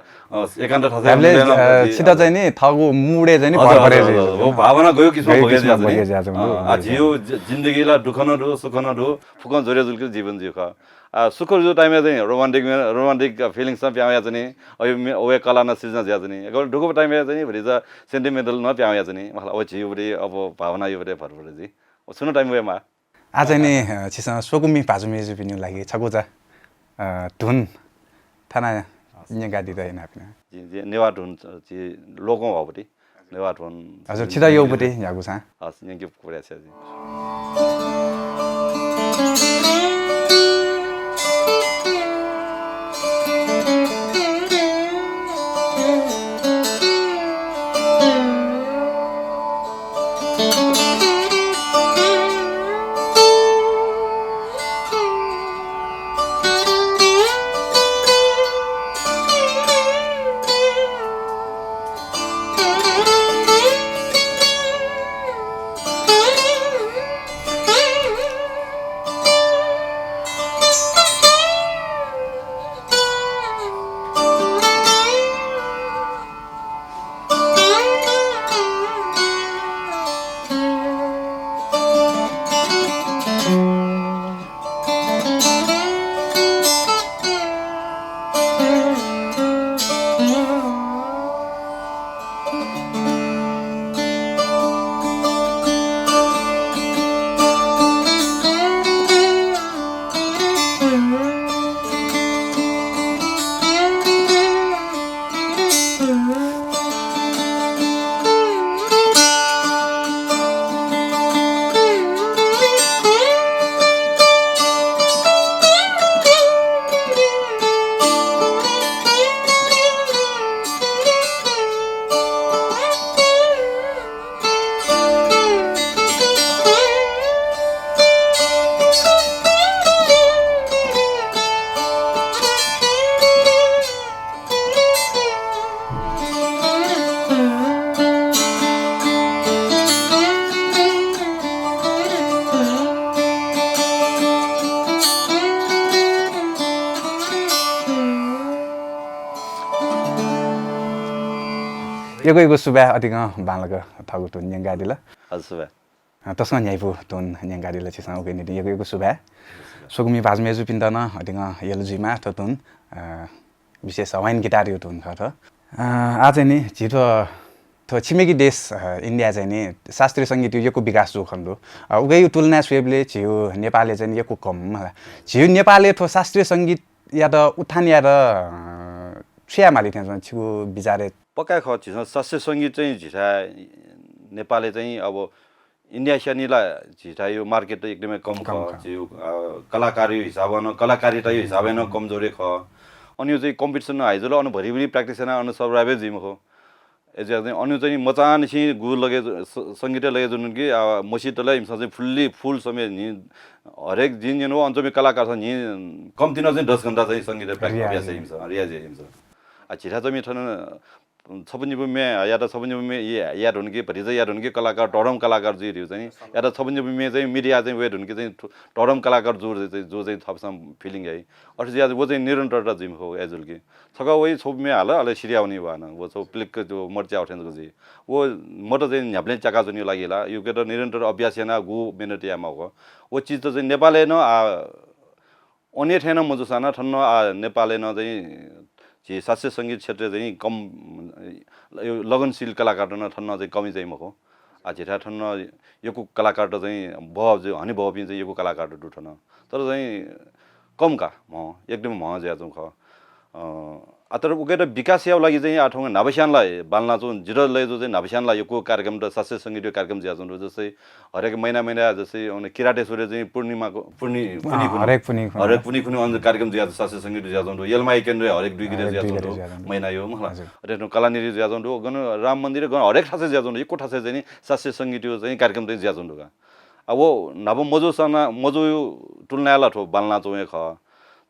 एकान्त थासे छिता चाहिँ नि थगु मुडे चाहिँ नि भर परे। वो भावना गयो किसिम बगे ज्या चाहिँ आ जियो जिन्दगी ला दुख न दु सुख न दु फुकन जोरे जुलके जीवन जियो खा। आ सुख जो टाइम चाहिँ romantic romantic feelings न प्यां या चाहिँ अयो ओए कला न सिर्जना ज्या चाहिँ गबले दुख टाइम या चाहिँ भरि जा sentimental न प्यां या चाहिँ मतलब ओ जियो बरे अब भावना यो बरे भर परे जी। सुनो टाइम वे मा आ चाहिँ नि छिसं स्वकुमि भाजुमि जुपिनि लागि छगुचा धुन थाना न्यंकादित यानापिना। नेवा धुन लोकं भावपति नेवा धुन। हजुर छिता योपति यागु सा। हस् न्यंके पुरा छ। यक्व यक्व सुभाय्, अतिकं बांलाक थःगु तुं न्यंकादिल। हजुर, सुभाय्। अ, तसकं न्ह्याइपु तुं न्यंकादिल छिसं, उकिया निंतिं यक्व यक्व सुभाय्। स्वकुमि भाजु मय्जुपिन्त नं अतिकं यल जुइमा थ्व तुं, अ, विशेष हवाइन गिटारया तुं खः थ्व। अ, आः चाहिँ नि झी थ्व, थ्व छिमेकी देश, अ, इन्डियाय् चाहिँ नि शास्त्रीय संगीतया यक्व विकास जूगु खने दु। अ, उकिया तुलनाय् स्वयेबलय् झीगु नेपालय् चाहिँ नि यक्व कम मला। झीगु नेपालय् थ्व शास्त्रीय संगीतयात उत्थान यायेत, अ, छु याये माली थें च्वं छिगु विचारय्? पक्का खः, झीसं शास्त्रीय संगीत चाहिँ झीथाय् नेपालय् चाहिँ अब इन्डिया स्यानि ला झीथाय् यो market त एकदमै कम कम खः। खः। झीगु, अ, कलाकारया हिसाबं नं, कलाकारिताया हिसाबं नं कमजोर हे खः। अनि यो चाहिँ competition हाइजु ला, अन भरिभरि practice याना अन survive हे जुइ मखु। अय्‌जुयाः चाहिँ अन चाहिँ मचांनिसें गु लगे स-, संगीतय् लगे जुल कि, अ, मसितले इमिसं चाहिँ fully, full समय नि हरेक जिं न्यनु अन चाहिँ कलाकारसं नि कम्ति नं चाहिँ दस घण्टा चाहिँ संगीतय् practice रियाज। अभ्यास याइ इमिसं, रियाज याइ इमिसं। आ, झीथाय् चाहिँ थन छपु निपु म्ये, या त छपु निपु म्ये, या, या धुन कि, भतिचा या धुन कि, कलाकार, तःधंम्ह कलाकार जुइ धइगु चाहिँ, या त छपु निपु म्ये चाहिँ media चाहिँ वये धुन कि चाहिँ, तःधंम्ह कलाकार जु चाहिँ, जु चाहिँ थःपिसं feeling याइ। अथे जुयाः व चाहिँ निरन्तरता जुइ मखु, अय्‌जुल कि। छकः वइ छपु म्ये हाल, अले सिरिया वनी व हानं, व छपु प्लिक्क जो मत च्याउ थें जक जुइ। व मत चाहिँ न्ह्याबलें च्याका जुनिगु लागि ला, उकियात निरन्तर अभ्यास याना गु मेहनत याये माःगु। व चिज त चाहिँ नेपालय् नं आ, अन थें नं मजूसां नं थन नं आ, नेपालय् नं चाहिँ झी शास्त्रीय संगीत क्षेत्रय् चाहिँ कम, यो लगनशील कलाकारत नं थन नं चाहिँ कमी चाहिँ मखु। आ, झीथाय् थन नं यक्व कलाकारत चाहिँ बहःजु, हनेबहःपिं चाहिँ यक्व कलाकारत दु थन। तर चाहिँ कम का, म्हं, एकदम म्हं जुयाच्वंगु खः। अ, आ, तर उकियात विकास यायेगु लागि चाहिँ आ थौं न्हापास्यां ला बांलानाच्वंगु, जितः लय् जू चाहिँ न्हापास्यां ला यक्व कार्यक्रमत शास्त्रीय संगीतया कार्यक्रम जुयाच्वंगु दु। जस्तै हरेक महिना महिना जस्तै अन किरातेश्वरय् चाहिँ पूर्णिमाको, पूर्णि-, अँ, पुन्हि खुन्हु, हरेक पुन्हि खुन्हु। हरेक पुन्हि खुन्हु अन कार्यक्रम जुयाच्वंगु, शास्त्रीय संगीत जुयाच्वंगु दु। यलमाया केन्द्रय् हरेक दुई गिरे हरेक दुई जुयाच्वंगु गिरे दु, जुयाच्वंगु दु। महिना यो, मला। हजुर। अथे थें कलानिधि जुयाच्वंगु दु, गन राम मन्दिर, गन हरेक थासय् जुयाच्वंगु दु। यक्व थासय् चाहिँ नि शास्त्रीय संगीतया चाहिँ कार्यक्रम चाहिँ जुयाच्वंगु दु का। आ, व न्हापा मजूसां नं, मजूया तुलनाय् ला थ्व बांलानाच्वंगु हे खः।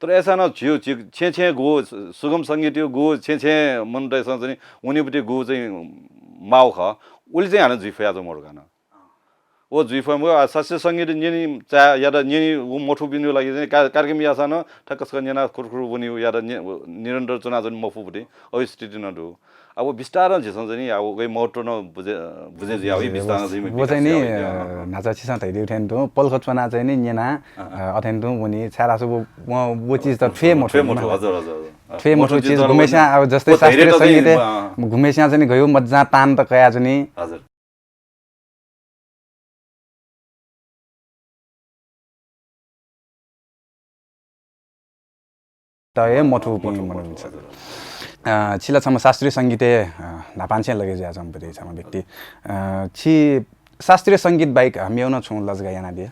तर अय्‌सां नं झीगु, झीगु छेँय् छेँय् गु सुगम संगीतया गु छेँय् छेँय् मनूतय्‌सं चाहिँ वनेबलय् गु चाहिँ माःगु खः, उलि चाहिँ हानं जुइ फयाच्वंगु मदु का नं। व जुइ फय् मखु, आ, शास्त्रीय संगीत न्यने चाहे यात न्यने व मथूपिनिगु लागि चाहिँ का-, कार्यक्रम याःसां नं ठ्याक्क छकः न्यनाः खुरुखुरु वने यात नि-, निरन्तर च्वनाच्वने मफुबलय् अवस्थिति नं दु। अब व बिस्तारं झीसं चाहिँ नि, अब वया महत्व नं बुझे, बुझे जुया वइ, बुझे, बिस्तारं व चाहिँ नि, व चाहिँ नि, विकास जुया वइ। अ, न्हाचः छिसं धयादीगु थें तुं पलख च्वनाः चाहिँ नि न्यनाः, अँ। अ, अथें तुं वनी, छाय् धाःसा व, व, व चिज त थ्वये मथू, थ्वये मथू, मला। हजुर, हजुर, हजुर। थ्वये मथू थ्वये मथू चिज चिज गुम्हेस्यां, अब जस्तै व धैर्य शास्त्रीय त चाहिँ, संगीतय् अँ। गुम्हेस्यां चाहिँ नि गय् मज्जां तान त कयाच्वनी। हजुर। त हे मथूपिं मथू, मथू, मनूपिं छन्। हजुर। अ, छि ला छम्ह शास्त्रीय संगीतय्, अ, न्हापांनिसें लगे जुयाच्वंपिं छम्ह व्यक्ति। अ, छि शास्त्रीय संगीत बाहेक, अ, मेगु नं छुं लजगाः यानादिया?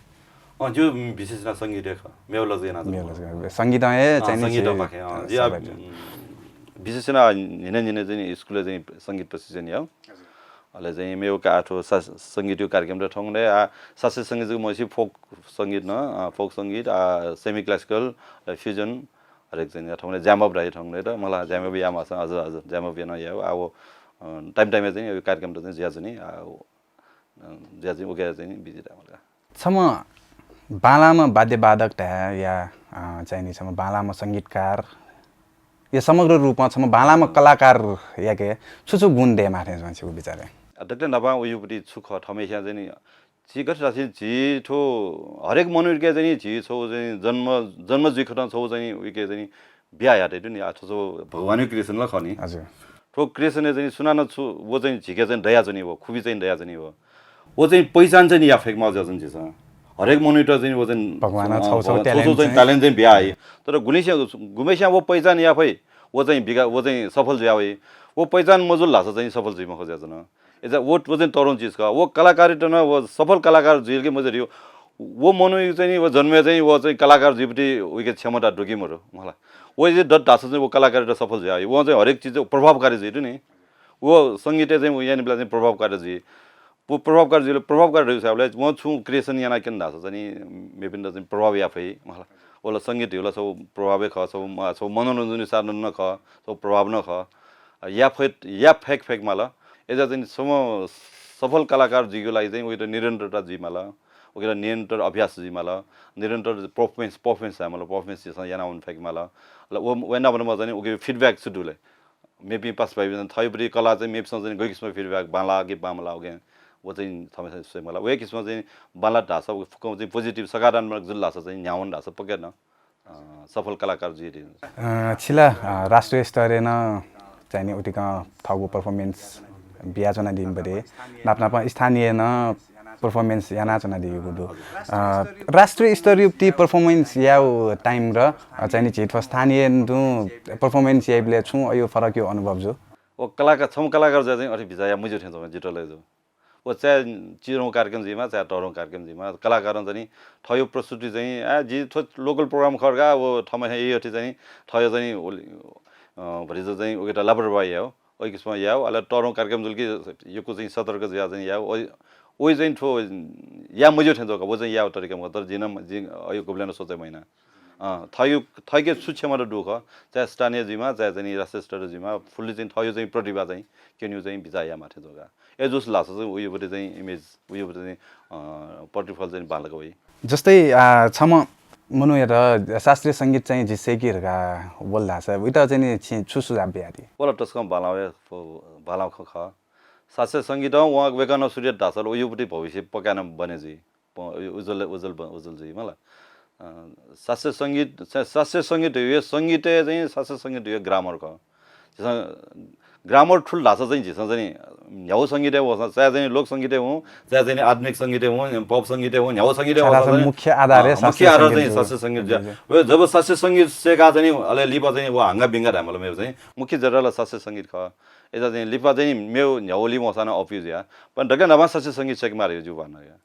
अँ, जिगु विशेष यानाः संगीत हे खः। मेगु लजगाः यानाच्वना। मेगु लजगाः। संगीतं हे अँ, चाहिँ नि संगीतं छि, पाखें, अँ, अ, जिगु, सबै उम्, विशेष यानाः न्हिनय् न्हिनय् चाहिँ नि स्कुलय् चाहिँ संगीत प्रशिक्षण याउ। हजुर। अले चाहिँ मेगु का-, थ्व सा-, संगीतया कार्यक्रम त थौंकन्हय्, आ, शास्त्रीय संगीत जक मखु, folk संगीत नं, आ, folk संगीत, आ, semi classical, आ, fusion, हरेक चाहिँ थौंकन्हय् jam up धाइ थौंकन्हय् त, मला jam up यायेमाःसां, हजुर, हजुर, jam up याना याउ, आ, व, अ, time time-य् चाहिँ नि कार्यक्रम त चाहिँ जुयाच्वनी, आ, व, अ, जुया चाहिँ उके चाहिँ नि busy धाइ मला। छम्ह बांलाःम्ह वाद्यवादक धाये या, अ, चाहिँ नि छम्ह बांलाःम्ह संगीतकार या समग्र रूपं छम्ह बांलाःम्ह कलाकारयाके छु छु गुण दयेमाः थें च्वं छिगु विचारय्? अ, दकले न्हापां उयुपति छु खः, थम्हेस्यां चाहिँ नि, झी गथे धाःसा झी थ्व हरेक मनूके चाहिँ नि झी छगू चाहिँ जन्म, जन्म जुइखतं छगू चाहिँ उइके चाहिँ नि बिया यात दु नि, आ, थ्व छगू भगवानया creation ला खः नि। हजुर। थ्व creation-य् चाहिँ नि सुनानं छु, व चाहिँ झीके चाहिँ दयाच्वनी व, खुबी चाहिँ दयाच्वनी व। व चाहिँ पहिचान चाहिँ नि याये फय्केमाः जुयाच्वन झीसं। हरेक मनूयात चाहिँ नि व चाहिँ भगवानं अँ, छगू छगू भगवान छगू छगू talent चाहिँ चाहिँ talent चाहिँ बिया हइ। तर गुलिस्यां, गुम्हेस्यां व पहिचान याये फइ, व चाहिँ बिका-, व चाहिँ सफल जुया वइ। व पहिचान मजुल धाःसा चाहिँ सफल जुइ मखु जुयाच्वन। अय्‌सा व, व चाहिँ तःधंगु चिज खः। व कलाकारयात नं व सफल कलाकार जुइगु मजू रे। व मनूया चाहिँ नि व जन्मय् चाहिँ व चाहिँ कलाकार जुइपति उइके क्षमता दु कि मदु, मला। व यदि दत धाःसा चाहिँ व कलाकारयात सफल जुया वइ। व चाहिँ हरेक चिज प्रभावकारी जुइ दु नि। व संगीतय् चाहिँ व याने बेला चाहिँ प्रभावकारी जुइ। व प्रभावकारी जुइबलय्, प्रभावकारी जुइबलय् व छुं creation याना क्यन धाःसा चाहिँ नि मेपिन्त चाहिँ प्रभाव याये फइ, मला। व ला संगीत धइगु ला छगू प्रभाव हे खः, छगू म-, छगू मनोरञ्जनया साधन नं खः, छगू प्रभाव नं खः। याये फय्-, याये फय्के फय्केमाल। अय्‌सा चाहिँ नि छम्ह सफल कलाकार जुइगु लागि चाहिँ उकियात निरन्तरता जुइमाल। उकियात निरन्तर अभ्यास जुइमाल। निरन्तर performance, performance जुइमाल, performance झीसं याना वने फय्केमाल। ल, व, व नाप नाप चाहिँ नि उकिया feedback छु दु ले? मेपिं पासाभाइपिन्सं थःगु कला चाहिँ मेपिन्सं चाहिँ गय् किसिमं feedback बांलाः कि बांमलाः उकिं व चाहिँ थःम्हं स्वये माल। व किसिमं चाहिँ बांलात धाःसा व फुक्कं चाहिँ positive सकारात्मक जुल धाःसा चाहिँ न्ह्यावन धाःसा पक्कै नं अ, सफल कलाकार जुइ। अ, छिला, अ, राष्ट्रिय स्तरय् नं चाहिँ नि उतिकं थःगु performance बियाच्वनादीम्ह बडे नाप नाप स्थानीय नं performance यानाच्वनादीगु दु। अ, राष्ट्रिय स्तरीय performance याउ time र, अ, चाहिँ नि झी थ्व स्थानीय तुं performance याइबलय् छुं अयु फरक यो अनुभव जु? व कलाकार, छम्ह कलाकार जुया चाहिँ अथे बिचाः याये मज्यू थें च्वं, जितः ला जु। व चाहे चिधंगु कार्यक्रम जुइमा, चाहे तःधंगु कार्यक्रम जुइमा, कलाकारं चाहिँ नि थःगु प्रस्तुति चाहिँ, आ, जि थ्व local program खः का, व थःम्हं हे यःथें चाहिँ नि थःगु चाहिँ नि ओलि-, अ, भतिचा चाहिँ उकेत लापरवाही याउ, अयु किसिमं याउ, अले तःधंगु कार्यक्रम जुल कि यक्व चाहिँ सतर्क जुया चाहिँ याउ, अयु, अयु चाहिँ थ्व याये मज्यू थें च्वं का, व चाहिँ याउ तरिका मखु, तर जिं नं, जिं अयु गुबलें नं सोचे मयाना। अँ, थःगु, थःके छु क्षमता दु खः, चाहे स्थानीय जुइमा, चाहे चाहिँ नि राष्ट्रिय स्तरीय जुइमा, fully चाहिँ थःगु चाहिँ प्रतिभा चाहिँ क्यनेगु चाहिँ बिचाः यायेमाः थें च्वं का। अय् जूसा धाःसा चाहिँ उयोपट्टि चाहिँ image, उयोपट्टि चाहिँ, अ, प्रतिफल चाहिँ बांलाक वइ। जस्तै, आ, छम्ह मनूयात शास्त्रीय संगीत चाहिँ जि सय्के धकाः वल धाःसा उइत चाहिँ नि छिं छु सुझाव बियादी? व ला तसकं बांलाःगु, बांलाःगु खँ खः। शास्त्रीय संगीतं वं वय्कलं सुरु यात धाःसा ला उयोपट्टि भविष्य पक्का नं बने जुइ। प-, उज्वल, उज्वल ब-, उज्वल जुइ मला। अ, शास्त्रीय संगीत, शा-, शास्त्रीय संगीत धइगु, संगीतय् चाहिँ शास्त्रीय संगीत धइगु grammar खः। झीसं grammar थुल धाःसा चाहिँ झीसं चाहिँ नि न्ह्यागु संगीतय् वःसा, चाहे चाहिँ नि लोक संगीतय् हुँ, चाहे चाहिँ नि आधुनिक संगीतय् हुँ, pop संगीतय् हुँ, न्ह्यागु संगीतय् वःसा चाहिँ नि, मुख्य आधार हे अ, मुख्य शास्त्रीय आधार चाहिँ संगीत शास्त्रीय संगीत जुइ। व जब शास्त्रीय संगीत सय्काः चाहिँ नि अले लिपा चाहिँ नि व हांगा बिंगा धायेमाल मेगु चाहिँ मुख्य जडला शास्त्रीय संगीत खः। अय्सा चाहिँ लिपा चाहिँ नि मेगु न्ह्यागुलिं वःसा नं अप्वः जुइ। पण दकले न्हापां शास्त्रीय संगीत सय्केमाः धइगु जिगु भावना खः।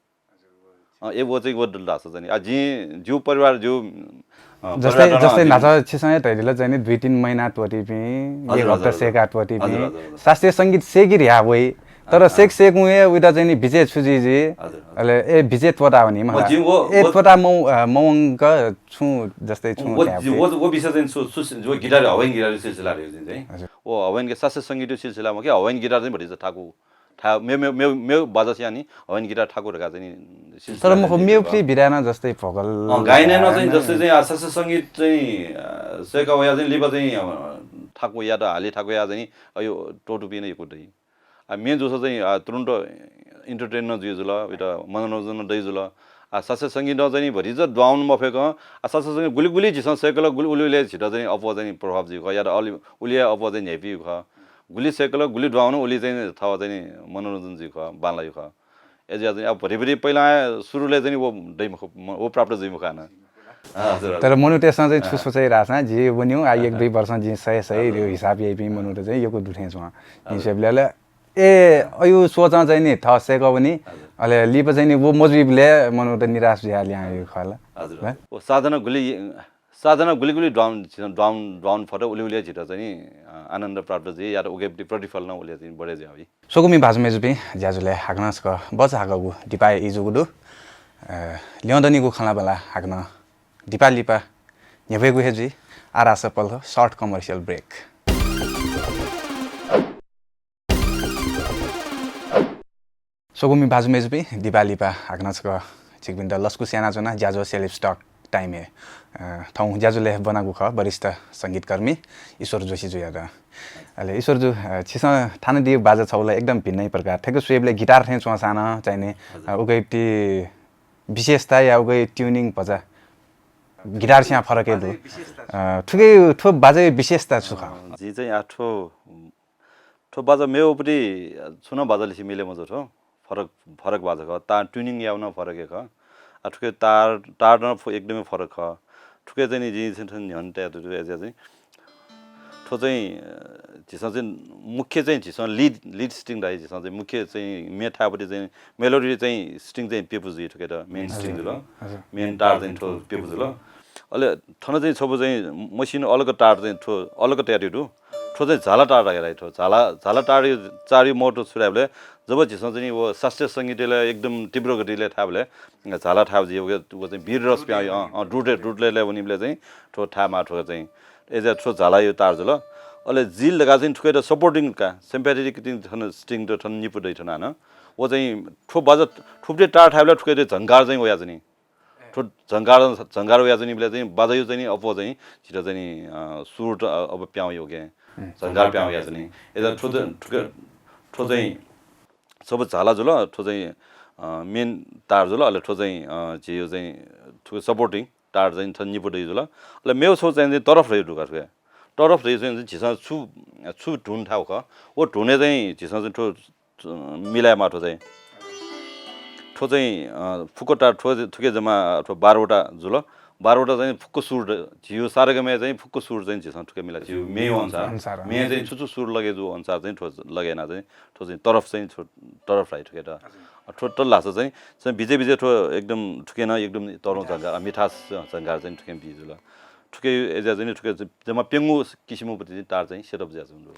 अँ, ए, व चाहिँ व दु धाःसा चाहिँ नि। आ, जिं, जिगु परिवार, जिगु, अँ, जस्तै, परिवार नं जस्तै जिं न्हाचः छिसं हे धयादिल चाहिँ नि दुई तीन महिना त्वःतीपिं, हजुर, एक हप्ता, हजुर, सय्काः त्वःतीपिं, हजुर, हजुर, हजुर। शास्त्रीय संगीत सय्के धयाः वइ। तर अँ, सय्क, अँ। सय्के वंगु हे उइत चाहिँ नि बिचय् छु जुइ जुइ? हजुर, हजुर। अले ए बिचय् त्वःता वनी मला। व जिं व, ए व त्वःता मव-, अ, मवंक छुं जस्तै छुं व, व, व विषय चाहिँ छु, छु, व guitar, हवाइन guitar सिलसिला धइगु चाहिँ। हजुर। व हवाइन के शास्त्रीय संगीत सिलसिला मखु, हवाइन guitar चाहिँ भतिचा थाकु। था-, मे-, मे-, मे-, मेगु बाजा सियानि हवाइन guitar थाकु धकाः चाहिँ नि सिलसिला तर मखु चाहिँ मेगु नि फ्री भिराय् नं जस्तै vocal अँ, गायनय् नं चाहिँ गायन जस्तै चाहिँ आ, शास्त्रीय संगीत चाहिँ, अ, सय्का वया चाहिँ लिपा चाहिँ, अ, थाकु यात हालि थाकु या चाहिँ नि अयु टोटुपिं नं यक्व दइ। आ, main जूसा चाहिँ, आ, तुरुन्त entertain नं जुइ जुल, उइत मनोरञ्जन नं दइ जुल। आ, शास्त्रीय संगीतं चाहिँ नि भतिचा down मफय्कं, आ, शास्त्रीय संगीत गुलि गुलि झीसं सय्कल, गुलि उलि उलि झीत चाहिँ नि अप्वः चाहिँ नि प्रभाव जुइ खः, या त अलि उलि अप्वः चाहिँ नि न्ह्याइपुइ खः। गुलि सय्कल, गुलि down, उलि चाहिँ थः चाहिँ नि मनोरञ्जन जुइ खः, बांलाइ खः। अय्जुया चाहिँ अब भतिभति पहिला सुरुले चाहिँ नि व दइ मखु, म-, व प्राप्त जुइ मखु हानं। हजुर, हजुर। तर मनूतय्सं चाहिँ छु अँ। सोचे धाःसा, जि वन्यु, आ, एक अँ। दुई वर्ष जिं सये सये हजुर। यो हिसाब याइपिं मनूत चाहिँ यक्व दु थें च्वं। हजुर। हिसाबले अले, ए, अयु सोचं चाहिँ नि थः सय्क वनी, हजुर। अले लिपा चाहिँ नि व मजुइबले मनूत निराश जुया ल्यां यु खः ला। हजुर, है? हजुर। व साधना गुलि साधना गुलि गुलि down, down, down फत, उलि उलि झीत चाहिँ नि, अ, आनन्द प्राप्त जुइ, या त उकिपट्टि प्रतिफल नं उलि चाहिँ बढे जुइ। स्वकुमि भाजु मय्जुपिं, ज्याझ्वलय् हाकनं छकः बचाहाकःगु दिपाया ई जूगु दु। अ, ल्यं दनिगु खँ ल्हाबल्हा हाकनं दिपा लिपा न्ह्यब्वयेगु हे जुइ। आः धाःसा पल्ह short commercial break। स्वकुमि भाजु मय्जुपिं, दिपा लिपा हाकनं छकः छिकपिन्त लसकुस यानाच्वना, ज्याझ्वः Celebs Talk time य्। अ, थौं ज्याझ्वलय् ब्वनागु खः वरिष्ठ संगीतकर्मी ईश्वर जोशी जुयात। अले ईश्वर जु, अ, छिसं थानादीगु बाजा छगू ला एकदम भिन्नै प्रकार। थ्यंक स्वयेबलय् guitar थें च्वंसां नं चाहिँ नि, अ, उकिपट्टि विशेषता या उकिया tuning भचा guitar स्यां फरक हे दु। अ, थुकिया थ्व बाजाया विशेषता छु खः? अ, जिं चाहिँ आ थ्व थ्व बाजा मेगुपट्टि छुं नं बाजा लिसे मिले मजू थ्व। फरक, फरक बाजा खः। तार tuning याउ नं फरक हे खः। आ, थुके तार, तार नं फु-, एकदमै फरक खः। थुके चाहिँ नि जिं चाहिँ थन न्ह्यःने तया दु, अय्जुया चाहिँ। थ्व चाहिँ, अ, झीसं चाहिँ मुख्य चाहिँ झीसं lead, lead string धाइ झीसं चाहिँ मुख्य चाहिँ मे थाय्पट्टि चाहिँ melody चाहिँ string चाहिँ प्यपु जुइ थुकेत main string हजुर। जुल। हजुर। Main तार चाहिँ थ्व प्यपु जुल। अले थन चाहिँ छपु चाहिँ machine अलग तार चाहिँ थ्व अलग तयारी दु। थ्व चाहिँ झाला तार धाइ थ्व। झाला, झाला तार चार महत्व छु धाइबले जब झीसं चाहिँ नि व शास्त्रीय संगीतले एकदम तीव्र गतिले थाइबले झाला थाइबले व, व चाहिँ वीर रस प्याउ, अँ, अँ, द्रुत, द्रुतले वनिबले चाहिँ थ्व थाय्मा थ्व चाहिँ। अय्जुया थ्व झाला यो तार जुल। अले झील धका चाहिँ थुकेत supporting का, sympathetic तिं थन string त थन निपु दइ थन हानं। व चाहिँ थ्व बाजा थुप्रे तार थाइबले थुकेत झंकार चाहिँ वया चाहिँ नि। थ्व झंकार, झंकार वया चाहिँ नि बले चाहिँ बाजायु चाहिँ नि अप्वः चाहिँ झीत चाहिँ नि, अ, सुर त, अ, अब प्याउ यो के। झंकार प्याहां वयाच्वनी। अय्‌जुयाः थ्व चाहिँ, थ्व चाहिँ, थ्व चाहिँ छपु झाला जुल, थ्व चाहिँ, अ, main तार जुल, अले थ्व चाहिँ, अ, झीयो चाहिँ थुगु supporting तार चाहिँ थन निपु दइ जुल। अले मेगु छगू चाहिँ, चाहिँ तरफ धइ दु का थुके। तरफ धइ चाहिँ झीसं छु, छु धुन थाय् खः, व धुनय् चाहिँ झीसं चाहिँ थ्व, अ, मिलाये माः थ्व चाहिँ। थ्व चाहिँ, अ, फुक्क तार थ्व, थुके जम्मा थ्व बाह्र वटा जुल। बाह्र वटा चाहिँ फुक्क सुर द-, झीयो सारेगामाया चाहिँ फुक्क सुर चाहिँ झीसं थुके मिला, झीयो मेयु अनुसार। अनुसार, अँ। मेय् चाहिँ छु छु सुर लगे जू अनुसार चाहिँ थ्व लगे याना चाहिँ थ्व चाहिँ तरफ चाहिँ थ्व तरफ धइ थुके त। हजुर। अ, थ्व त लासा चाहिँ, चाहिँ बिचे बिचे थ्व एकदम थुके नं एकदम तःधं मिठास। झंकार, मिठास झंकार चाहिँ थुके बी जुल। थुके अय्‌जुयाः चाहिँ थुके जम्मा प्यंगू किसिमया पति चाहिँ तार चाहिँ setup जुयाच्वंगु दु।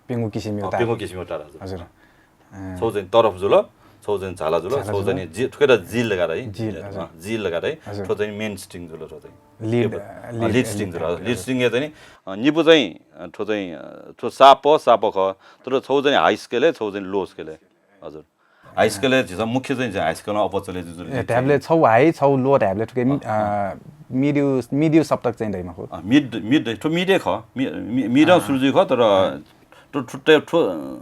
प्यंगू किसिमया अ, तार। प्यंगू किसिमया तार, हजुर। हजुर। अँ। छगू चाहिँ तरफ जुल, छगू चाहिँ झाला जुल, झाला छगू जुल। चाहिँ नि जि-, थुके त जिल धकाः धाइ। जिल, हजुर। अँ, जिल धकाः धाइ। हजुर। थ्व चाहिँ main string जुल, थ्व चाहिँ। Lead, अँ, lead, lead string जुल। हजुर। Lead string या चाहिँ नि, अ, निपु चाहिँ, अ, थ्व चाहिँ, अ, थ्व साप, साप खः, तर छगू चाहिँ high scale, छगू चाहिँ low scale। हजुर। High scale झीसं मुख्य चाहिँ high scale अप्वः चले जुल। ए, धायेबलय् छगू high, छगू low धायेबलय् थुके, अँ, अँ। अ, mid-यु, mid-यु सप्तक चाहिँ दइ मखु। अँ, mid, mid, थ्व mid हे खः। मि-, मि-, mid-यु अँ, सुरु जुइ खः, तर अँ। थ्व, थ्व, थ्व, अ,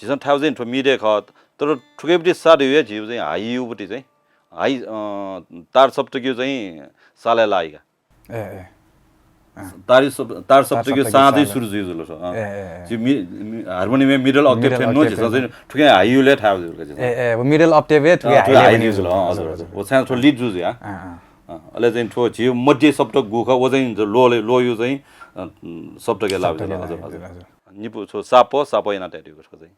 झीसं थाय् चाहिँ थ्व mid हे खः, तर थुके पति सा धइगु हे झीयो चाहिँ high-यु पति चाहिँ high, अ, तार सप्तकयु चाहिँ सालय् लाइ का। ए, ए। अँ। तार सप-, तार सप्तकयु सा चाहिँ सुरु जुइ जुल, अँ। ए, ए, ए। झी मि-, मि-, हार्मोनियमया middle octave थें नं झीसं चाहिँ थुके high-यु लय् थाय् जुल का झीसं। ए, ए, व middle octave हे थुके अँ, high थुके level high-यु जुल, हजुर, हजुर। व चाहिँ थ्व lead जू जुया। अँ, अँ। अँ, अले चाहिँ थ्व झी मध्य सप्तक गु खः, व चाहिँ low ले-, low-यु चाहिँ, अ, सप्तकय् लाइ जुल, हजुर, हजुर। निपु थ्व साप, साप याना तयादीगु थ्व चाहिँ।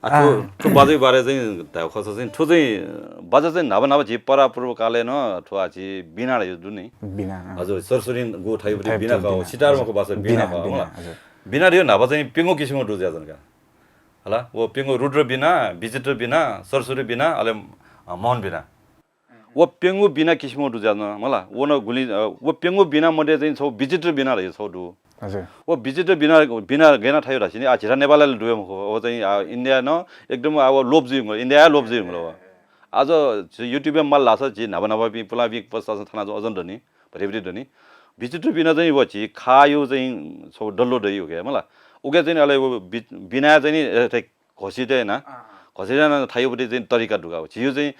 आ, थ्व, अँ। थ्व बाजाया बारे चाहिँ धायेगु खःसा चाहिँ, थ्व चाहिँ, अ, बाजा चाहिँ न्हापा न्हापा झी परापूर्वकालय् नं थ्व आ झी वीणा धइगु दु नि। वीणा, अँ। हजुर, सरस्वती गु थाइपति वीणा खः, सितार मखु बाजा वीणा खः, वीणा, हजुर। वीणा धइगु न्हापा चाहिँ प्यंगू किसिमया दु जुयाच्वन का। हला, व प्यंगू रुद्र वीणा, विचित्र वीणा, सरस्वती वीणा, अले, अ, मोहन वीणा। व प्यंगू वीणा किसिमया दु जुयाच्वन मला। व नं गुलि, अ, व प्यंगू वीणा मध्ये चाहिँ छगू विचित्र वीणा धइगु छगू दु। हजुर। व विचित्र वीणा, वीणा गय् याना थाइगु धाःसा नि, आ, झीथाय् नेपालय् ला दु हे मखु। व चाहिँ, आ, इन्डियाय् नं एकदम, आ, व लोप जुइगु, इन्डियाय् लोप जुइगु व। आः झी YouTube-य् माल धाःसा झी न्हापा न्हापापिं पुलांपिं पसःतासं थन अझ नं दनि, भतिभति दनि। विचित्र वीणा चाहिँ व झी खाःयु चाहिँ छगू डल्लो दइ उके मला। उके चाहिँ नि अले व वि-, वीणा चाहिँ नि, ए, थथे घसित याना, अँ। घसित याना थाइगु पति चाहिँ तरिका दु का। झीयु चाहिँ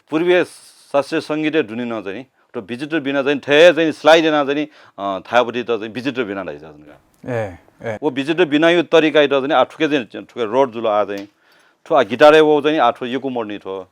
पूर्वीय शास्त्रीय संगीतय् दुने नं चाहिँ नि, थ्व विचित्र वीणा चाहिँ थथे चाहिँ slide याना चाहिँ नि, अ, थाइगु पति त चाहिँ विचित्र वीणा धाइ जुयाच्वन का। ए, ए। व विचित्र वीणायु तरिकायात चाहिँ नि, आ, थुके चाहिँ, थुके rod जुल आ चाहिँ, थ्व आ guitar-य् वःगु चाहिँ नि, आ थ्व यक्व मदुनि थ्व।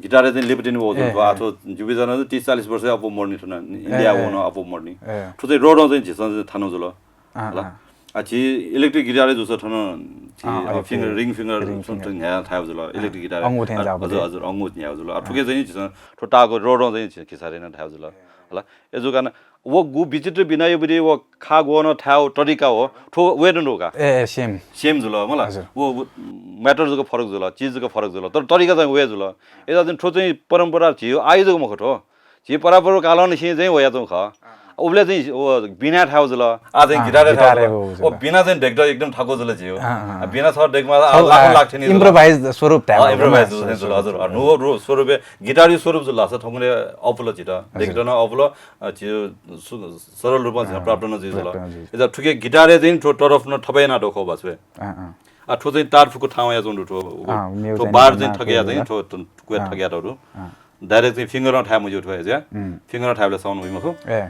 Guitar-य् चाहिँ लिपतिनि वःगु जुल ए, थ्व, आ ए। थ्व जिपिं जना तीस चालीस वर्ष अप्वः मदुनि थ्व नं, ए, इन्डिया ए। वःगु नं अप्वः मदुनि। ए। थ्व चाहिँ rod-ं चाहिँ झीसं चाहिँ थानु जुल। अँ, हला। अँ। आ, झी electric guitar-य् जूसा थन झी, अँ, अ, अलिक finger, ring finger, ring finger। न्ह्याः थायेगु जुल, अँ, electric guitar-य्। अंगू थें आ, जाःगु हजुर, पति। हजुर, अंगू न्ह्याःगु जुल। आ, अँ। थुके चाहिँ झीसं थ्व ताःगु rod-ं चाहिँ झी खिसा याना थायेगु जुल। हला। अय् जूगु कारणं व गु विचित्र वीणायु पति व खाः ग्वः नं थायेगु तरिका हो, थ्व व हे दु का। ए, ए, same। Same जुल मला। हजुर। व, व matter जक फरक जुल, चिज जक फरक जुल, तर तरिका चाहिँ व हे जुल। अय् जूगु कारणं थ्व चाहिँ परम्परा झीयु आःयु जक मखु थ्व। झी परापूर्वकालंनिसें चाहिँ वयाच्वंगु खः। अँ। उबलय् चाहिँ व वीणा थायेगु जुल। आ चाहिँ अँ, guitar-य् थायेगु guitar-य् जुल। वःगु जुल। व वीणा चाहिँ ढेक्क एकदम थाकु जुल झीयु। अँ, अँ, अँ। वीणा छगू ढेक्क मा छगू, लाखौं अँ, लाख थ्यनी जुल। Improvise स्वरूप थायेगु अँ, improvise स्वरूप। जुल, हजुर। अ, न्हू स्वरूप, गिटारयु स्वरूप जुल धाःसा थौंकन्हय् अःपुल झीत। हजुर। ढेक्क नं अःपुल, अ, झीयु सु-, सरल रूपमा झीत अँ, प्राप्त नं जुइ जुल। प्राप्त नं जुइ। अय् जूगु कारणं थुके guitar-य् चाहिँ थ्व तरफ नं थपाय् याना दु खः बाछ्वय्। अँ, अँ। आ, थ्व चाहिँ तार फुक्क थाहां वयाच्वंगु दु थ्व, अँ, मेगु थ्व चाहिँ bar नाना चाहिँ थकया चाहिँ थ्व, थ्व, थ्व अँ। थकया दु। अँ। Direct चाहिँ finger-ं थाये मज्यू थ्व, अय् जूगु कारणं। हम्म। Finger-ं थायेबलय् sound वइ मखु। ए।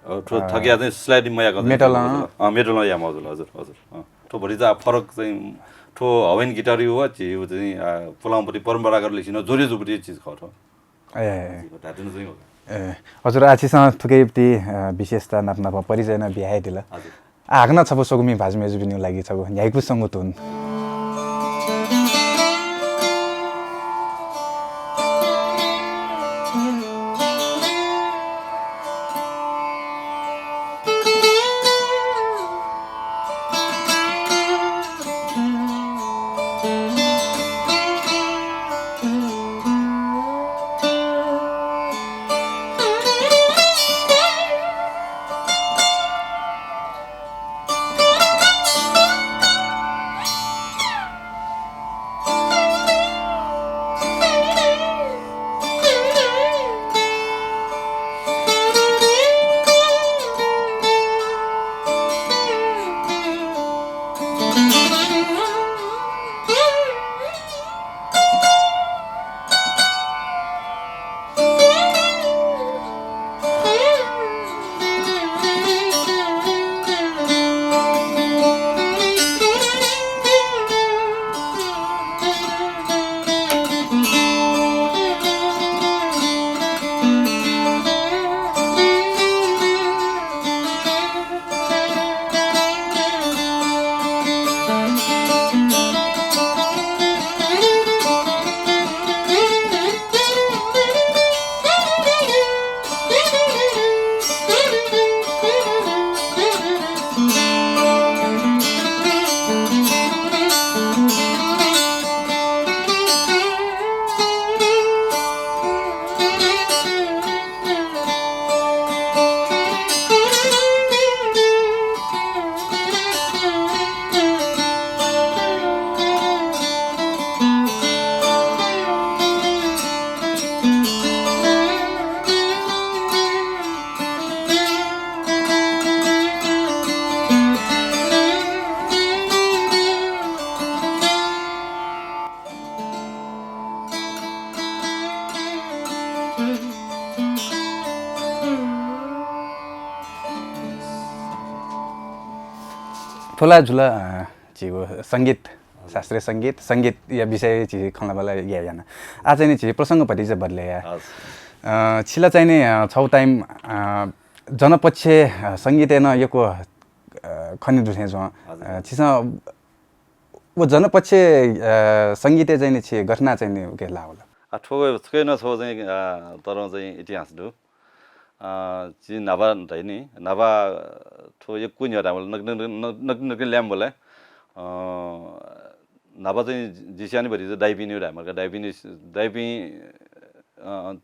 अ, थ्व अ, थकया चाहिँ slide मयाक metal-ं। अ, metal-ं याये माःगु जुल, हजुर, हजुर। अ, थ्व भतिचा फरक चाहिँ, थ्व हवेन guitar-यु व झीयु चाहिँ, अ, पुलांपति परम्परागत लिसें नं जोडे जूपति चिज खः थ्व। ए, ए, ए। धात्थें नं चाहिँ हो। ए, हजुर, आ छिसं थुकियापति, अ, विशेषता नाप नाप परिचय नं बियादिल। हजुर। आ, हाकनं छपु स्वकुमि भाजु मय्जुपिनिगु लागि छपु न्ह्याइपुसे च्वंगु धुन। थ्व ला जुल, अ, झीगु संगीत, शास्त्रीय संगीत, संगीतया विषय झी खँल्हाबल्हा याये याना। आः चाहिँ नि झी प्रसंग भतिचा बदले याये। हजुर। अ, छिला चाहिँ नि, अ, छौ time, अ, जनपक्ष, अ, संगीतय् नं यक्व, अ, खने दु थें च्वं। हजुर। अ, छिसं व जनपक्ष, अ, संगीतय् चाहिँ नि छि गथे याना चाहिँ नि उकी लाः वल? आ, थ्व छकय् नं छौ चाहिँ, अ, तःधं चाहिँ इतिहास दु। अ, झी न्हापा धाइ नि, न्हापा थ्व यक्व न्ह्यः धायेमाल, नक-, नक-, नक-, नक-, नक-, ल्याय्म्ह बलय्, अ, न्हापा चाहिँ जि स्याने भतिचा दाइपिनिगु धायेमाल का, दाइपिनि, दाइपिं, अ,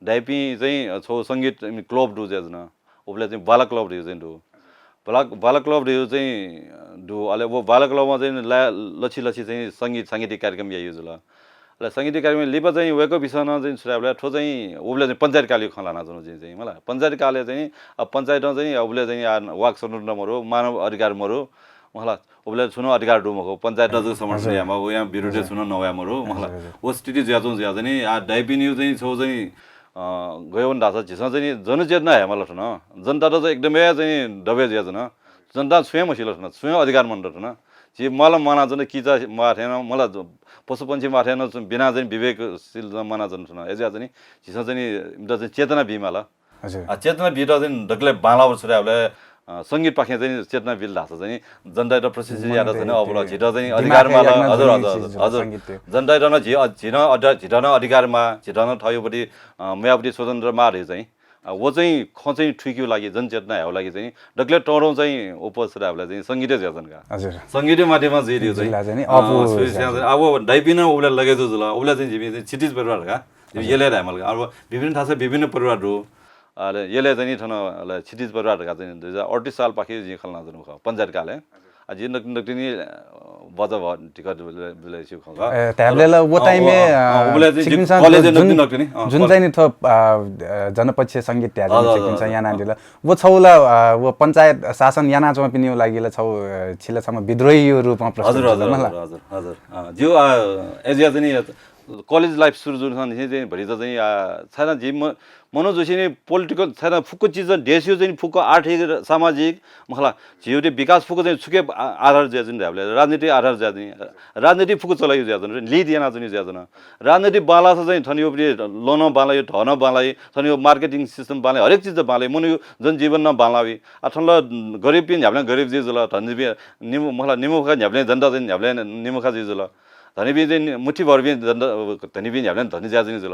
दाइपिं चाहिँ छौ संगीत club दु जुयाच्वन। उबलय् चाहिँ बाला club धइगु चाहिँ दु। बाला, बाला club धइगु चाहिँ दु। अले व बाला club मा चाहिँ ला-, लछि लछि चाहिँ संगीत, सांगीतिक कार्यक्रम याइगु जुल। अले सांगीतिक कार्यक्रम लिपा चाहिँ वय्कःपिसं नं चाहिँ छु धायेबलय् थ्व चाहिँ उबलय् चाहिँ पञ्चायतकालया खँ ल्हानाच्वना चाहिँ, चाहिँ मला। पञ्चायतकालय् चाहिँ, अब पञ्चायतं चाहिँ उबलय् चाहिँ आ, वाक् स्वतन्त्रता मरु, मानव अधिकार मरु, मला। उबलय् छुं नं अधिकार दु मखु, पञ्चायतं जक संरक्षण यायेमाः, वयां विरुद्धय् छुं नं नवाये मरु, मला। हजुर, हजुर। व स्थिति जुयाच्वंगु जुयाः चाहिँ आ, दाइपिनिगु चाहिँ छौ चाहिँ, अ, गय् वन धाःसा झीसं चाहिँ नि जनचेतना हयेमाल थन। जनतात चाहिँ एकदम हे चाहिँ दबे जुयाच्वन। जनतां छुं हे मसिल थन, छुं हे अधिकार मन्त थन। झी म्वालं म्वानाच्वन, किचा म्वाः थें नं, मला, पशुपंक्षी म्वाः थें नं बिना चाहिँ विवेकशील म्वानाच्वन थन। अय्जुयाः चाहिँ नि झीसं चाहिँ नि इमित चाहिँ चेतना बीमाल। हजुर। आ, चेतना बीत चाहिँ दकलय् बांलाःगु छु धायेबलय्, अ, संगीतपाखें चाहिँ चेतना बिल धाःसा चाहिँ जनतायात प्रशिक्षित यायेत चाहिँ नि अबलय् झीत चाहिँ नि अधिकार माल। हजुर, हजुर, हजुर। जनतायात नं झी, अ, झीत नं अध-, झीत नं अधिकार माः, झीत नं थःगु पति, अ, म्वाःपति स्वतन्त्र माः धइगु चाहिँ। अ, व चाहिँ खँ चाहिँ थुइकेगु लागि, जनचेतना हयेगु लागि चाहिँ दकलय् तःधं चाहिँ उपज छु धायेबलय् चाहिँ संगीत हे जुयाच्वन का। हजुर। संगीतया माध्यमं जुइ धइगु चाहिँ। जुइला चाहिँ नि, अ, अ, अब दाइपिं नं उबलय् लगे जू जुल, उबलय् चाहिँ जिमि चाहिँ क्षितिज परिवार का। हजुर। यलय् धायेमाल का। अब विभिन्न थासय् विभिन्न परिवार दु। अले यलय् चाहिँ नि थन अले क्षितिज परिवार धकाः चाहिँ दुई हजार अडतिस सालपाखे जिं खँ ल्हानाच्वनागु खः, पञ्चायतकालय्। आ, जिं नकतिनि नकतिनि, अ, बचा भः धिक बिल-, बिलय् स्यू खः। ए, धायेबलय् ला व time य्, अ, अ, अ, उबलय् चाहिँ college जुन, नकतिनि नकतिनि, अ, जुन चाहिँ नि थ्व, अ, अ, जनपक्ष संगीत धयाः हजुर, हजुर, हजुर। यानादिल। व छौ ला, अ, व पञ्चायत शासन यानाच्वंपिनिगु लागि ला छौ, अ, छिला छम्ह विद्रोहीया रूपमा प्रस्तुत जुल मला। हजुर, हजुर, हजुर। अ, ज्यू, अ, अय्जुयाः चाहिँ नि college life सुरु जुइसांनिसें चाहिँ भतिचा चाहिँ, आ, छाय्धाःसा झी म-, मनू जुसेंलि political छाय्धाःसा फुक्क चिज देशया चाहिँ फुक्क आर्थिक, सामाजिक, मखला, झीगु विकास फुक्क चाहिँ छुकी आ-, आधार जुयाच्वन धायेबलय् राजनीतिक आधार जुयाच्वन। राजनीति फुक्क चलायु जुयाच्वन, lead यानाच्वनी जुयाच्वन। राजनीति बांलाःसा चाहिँ थनयागु लं नं बांलाइ, धः नं बांलाइ, थनयागु marketing system बांलाइ, हरेक चिज बांलाइ, मनूया जनजीवन नं बांलाइ। आ, थन ला गरिबपिं न्ह्याबलें गरिब जुइ जुल, धनीपिं निम्ह-, मखला, निम्हखा न्ह्याबलें जनता चाहिँ न्ह्याबलें निम्हखा जुइ जुल। धनीपिं चाहिँ नि-, मुठ्ठी भरपिं जनता, धनीपिं न्ह्याबलें धनी जुयाच्वनी जुल।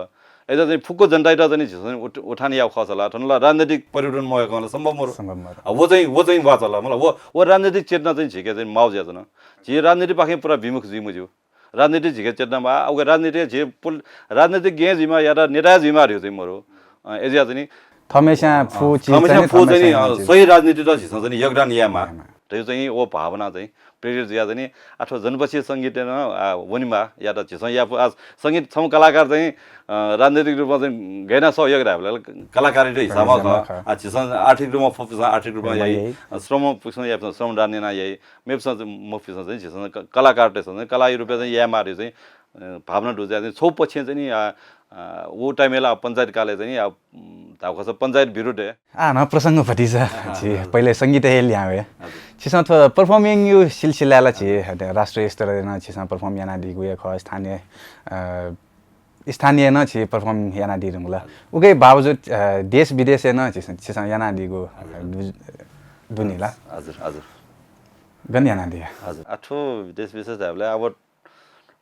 अय्जुयाः चाहिँ फुक्क जनतायात चाहिँ झीसं उठ-, उठान याये खःसा ला, थन ला राजनीतिक परिवर्तन मयाकं ला सम्भव मरु। सम्भव मरु। आ, व चाहिँ, व चाहिँ वाःचा ला, मला, व, व राजनीतिक चेतना चाहिँ झीके चाहिँ माउ जुयाच्वन। झी राजनीतिपाखें पुरा विमुख जुइ मज्यू। राजनीति झीके चेतना माः, उके राजनीति झी पुल-, राजनीतिक गें जुइमाः यात नेता जुइमाः धइगु चाहिँ मरु। अ, अय्जुयाः चाहिँ नि थम्हस्यां फु चिज चाहिँ नि, थम्हस्यां फु चाहिँ नि, अ, सही राजनीतित झीसं चाहिँ नि योगदान यायेमाः। यायेमाः। धइगु चाहिँ व भावना चाहिँ प्रेरित जुयाः चाहिँ नि, आ, थ्व जनपक्ष संगीतय् नं, आ, वनेमाः यात झीसं याये फु। आ, संगीत छम्ह कलाकार चाहिँ, अ, राजनीतिक रूपमा चाहिँ गय् यानाः सहयोग धायेबलय् कलाकारया हिसाबमा खः। आ, झीसं आर्थिक रूपमा फुपिसं आर्थिक रूपमा याइ, अ, श्रमपिसं याःपिसं श्रमदान यानाः याइ, मेपिसं चाहिँ, मफुपिसं चाहिँ झीसं क-, कलाकारतय्सं चाहिँ कलाया रूपय् चाहिँ यायेमाः धइगु चाहिँ, अ, भावना दु जुयाः चाहिँ छौ पक्षं चाहिँ नि, आ, आ, व time य् ला पञ्चायतकालय् चाहिँ नि, आ, उम्, धाःगु खःसा पञ्चायत विरुद्धय्। आ, न प्रसंग भतिचा, आ, झी, आ, पहिले संगीतय् हे लिहां वये। हजुर। छिसं थ्व performing या सिलसिलाय् ला झी, हजुर। राष्ट्रिय स्तरय् नं छिसं perform यानादीगु हे खः, स्थानीय, अ, स्थानीय नं छि perform यानादीधुंकल। हजुर। उके बावजुद, अ, देश विदेशय् नं छिसं, छिसं यानादीगु, हजुर। अ, दु-, दुनि ला? हजुर, हजुर। गन यानादी? हजुर। आ, थ्व देश विदेश धायेबलय् अब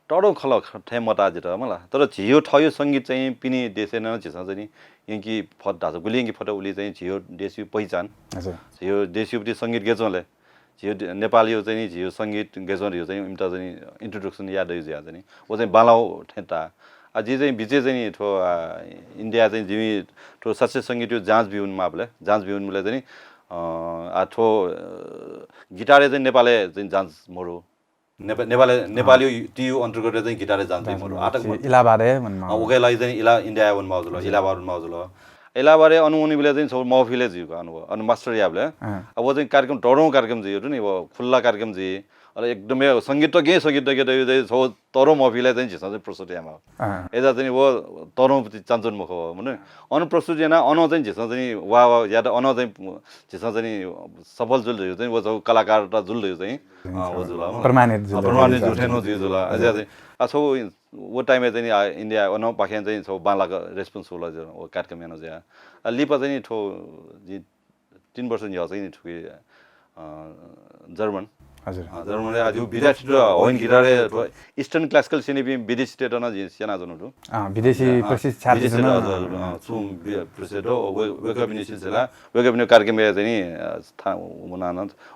तःधं खँ ला थें मताः जितः मला। तर झीगु थःगु संगीत चाहिँ पिने देशय् नं झीसं चाहिँ नि यंके फत धाःसा, गुलि यंके फत उलि चाहिँ झीगु देशया पहिचान। हजुर। झीगु देशया प्रति संगीत गय् च्वंले झीगु दे-, नेपालया चाहिँ नि झीगु संगीत गय् च्वं धइगु चाहिँ इमित चाहिँ नि introduction याये दइ जुयाः चाहिँ नि व चाहिँ बांलाःगु थें ताः। आ, जि चाहिँ बिचय् चाहिँ नि थ्व, आ, इन्डिया चाहिँ जिमि थ्व शास्त्रीय संगीतया जाँच बी वनेमाःबलय्, जाँच बी वनेबलय् चाहिँ नि, अ, आ, थ्व, अ, guitar-य् चाहिँ नेपालय् चाहिँ जाँच मरु। नेपा-, नेपालय्, अँ। नेपालया टियु अन्तर्गत चाहिँ guitar-य् जाँच बी मरु। जाँच मरु। आ, त झी इलाहाबादय् वनेमाः। अ, उके लागि चाहिँ इला-, इन्डियाय् वनेमाः जुल, हजुर। इलाहाबाद वनेमाः जुल। इलाहाबादय् अन वनीबलय् चाहिँ छगू महफिल जुइगु अन व, अन master याःबलय्। अँ। अब व चाहिँ कार्यक्रम, तःधंगु कार्यक्रम जुइ, नि व खुल्ला कार्यक्रम जुइ। अले एकदमै संगीतज्ञ, संगीतज्ञ दइ, दइ, छौ तरो मफिले चाहिँ झीसं चाहिँ प्रस्तुत यामा। अँ। एजा चाहिँ वो तरो चान्चुन मखो, मने। अन प्रस्तुत याना, अन चाहिँ झीसं चाहिँ वा, वा, या त अन चाहिँ झीसं चाहिँ सफल जुल जुल चाहिँ वो छौ कलाकार त जुल जुल चाहिँ, अँ, वो जुल, प्रमाणित जुल। अँ, प्रमाणित जुल, जुल। जुल। अझ चाहिँ, आ, छौ वो time चाहिँ नि, आ, India अन पाखें चाहिँ छौ बांलाक response होला जो, वो कार्यक्रम याना जुया। आ, लिपा चाहिँ नि थो, जी, तीन वर्ष न्ह्यः चाहिँ नि थुकी, अ, जर्मन। हजुर। अ, जर्मन आ, जो विद्यार्थी त होइन गिटार थो Eastern classical सिनेपिं विदेशी त न जी सेना जनु दु। अँ, विदेशी अ, प्रशिक्षक विदेशी जन। त, हजुर, अ, छु वि-, प्रशिक्षक दो, वे-, वेकअप इनिशिएटिभ सेला, वेकअप इनि कार्यक्रम चाहिँ नि, अ, था, उमनान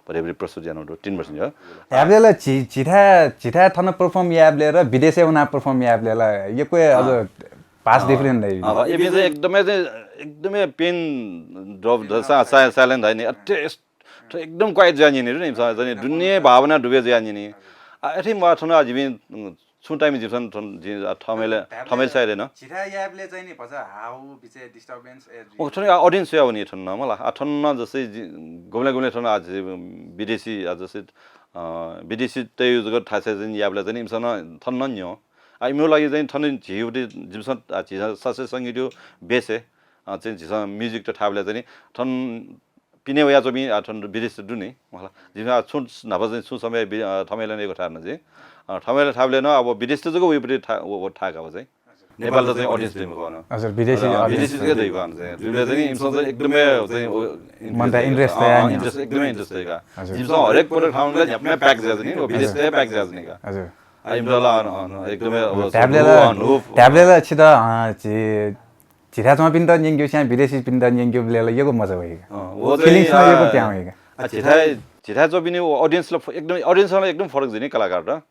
भरे भरे प्रस्तुत यानु दु, तीन वर्ष न्ह्यः। याबलेला झी, झीथाय्, झीथाय् थन perform याबलेला, विदेशे वना perform याबलेला, यक्व अझ अँ। Vast difference है। अँ, इपिं चाहिँ एकदमै चाहिँ, एकदमै pen drop द-, सा-, सा-, silent है नि। अत्य यस-, एकदम quiet जुया नि नि, नि, सा-, चाहिँ दुनिया भावना डुबे जुया नि नि। आ, अथे मा थन आ जिबिं, उम्, छु time जिबिं थन जि, आ, थमेले, थमेले साइड न। झीथाय् याबले चाहिँ नि भचा हाउ बिचे disturbance ए ओ, थन आ audience या वनी थन न, मला। आ, थन न जस्तै जि, गुबलें गुबलें थन आ जि विदेशी, आ, जस्तै, अ, विदेशी तयु जगत थासे चाहिँ याबले चाहिँ इमसन थन न न्यो। आ, इमियो लागि चाहिँ थन झिउ दे जिमसन, आ, झिसा शास्त्रीय संगीत यो base हे, आ, चाहिँ झिसा music त थाबले चाहिँ नि थन पिने वया चोबी, आ, थन विदेश दु नि, मला। जिमसन, आ, छु न्हापा चाहिँ छु समय बि-, आ, थमेले नै थार न चाहिँ। आ, थमेले थाबले न अब विदेश त जक वइपति था, वो, वो था का चाहिँ। नेपाल त चाहिँ audience दे मखन। हजुर, विदेशी अ, audience विदेशी चाहिँ दे मखन चाहिँ। जुले चाहिँ इमसन चाहिँ एकदमै चाहिँ ओ, मन त interest अ, या नि। Interest, एकदमै interest दे का। हजुर। जिमसन हरेक पटक ठाउँले झ्यापमे pack ज्या नि, ओ विदेश हजुर। दे pack ज्या नि का। हजुर। आ, इमसन ला, अ, अ, एकदमै अब ट्याब्लेला, नु, नु, ट्याब्लेला छित, अ, झी, झिथाय् च्वंपिन्त न्यंक्यु स्यां विदेशीपिन्त न्यंक्यु ब्लेला यक्व मजा वइगा। अ, वो चाहिँ, feelings ला आ, यक्व प्यां वइगा। आ, झिथाय्, झिथाय् च्वंपिनि वो audience ला एकदमै, audience ला एकदम फरक जुइ नि कलाकार त।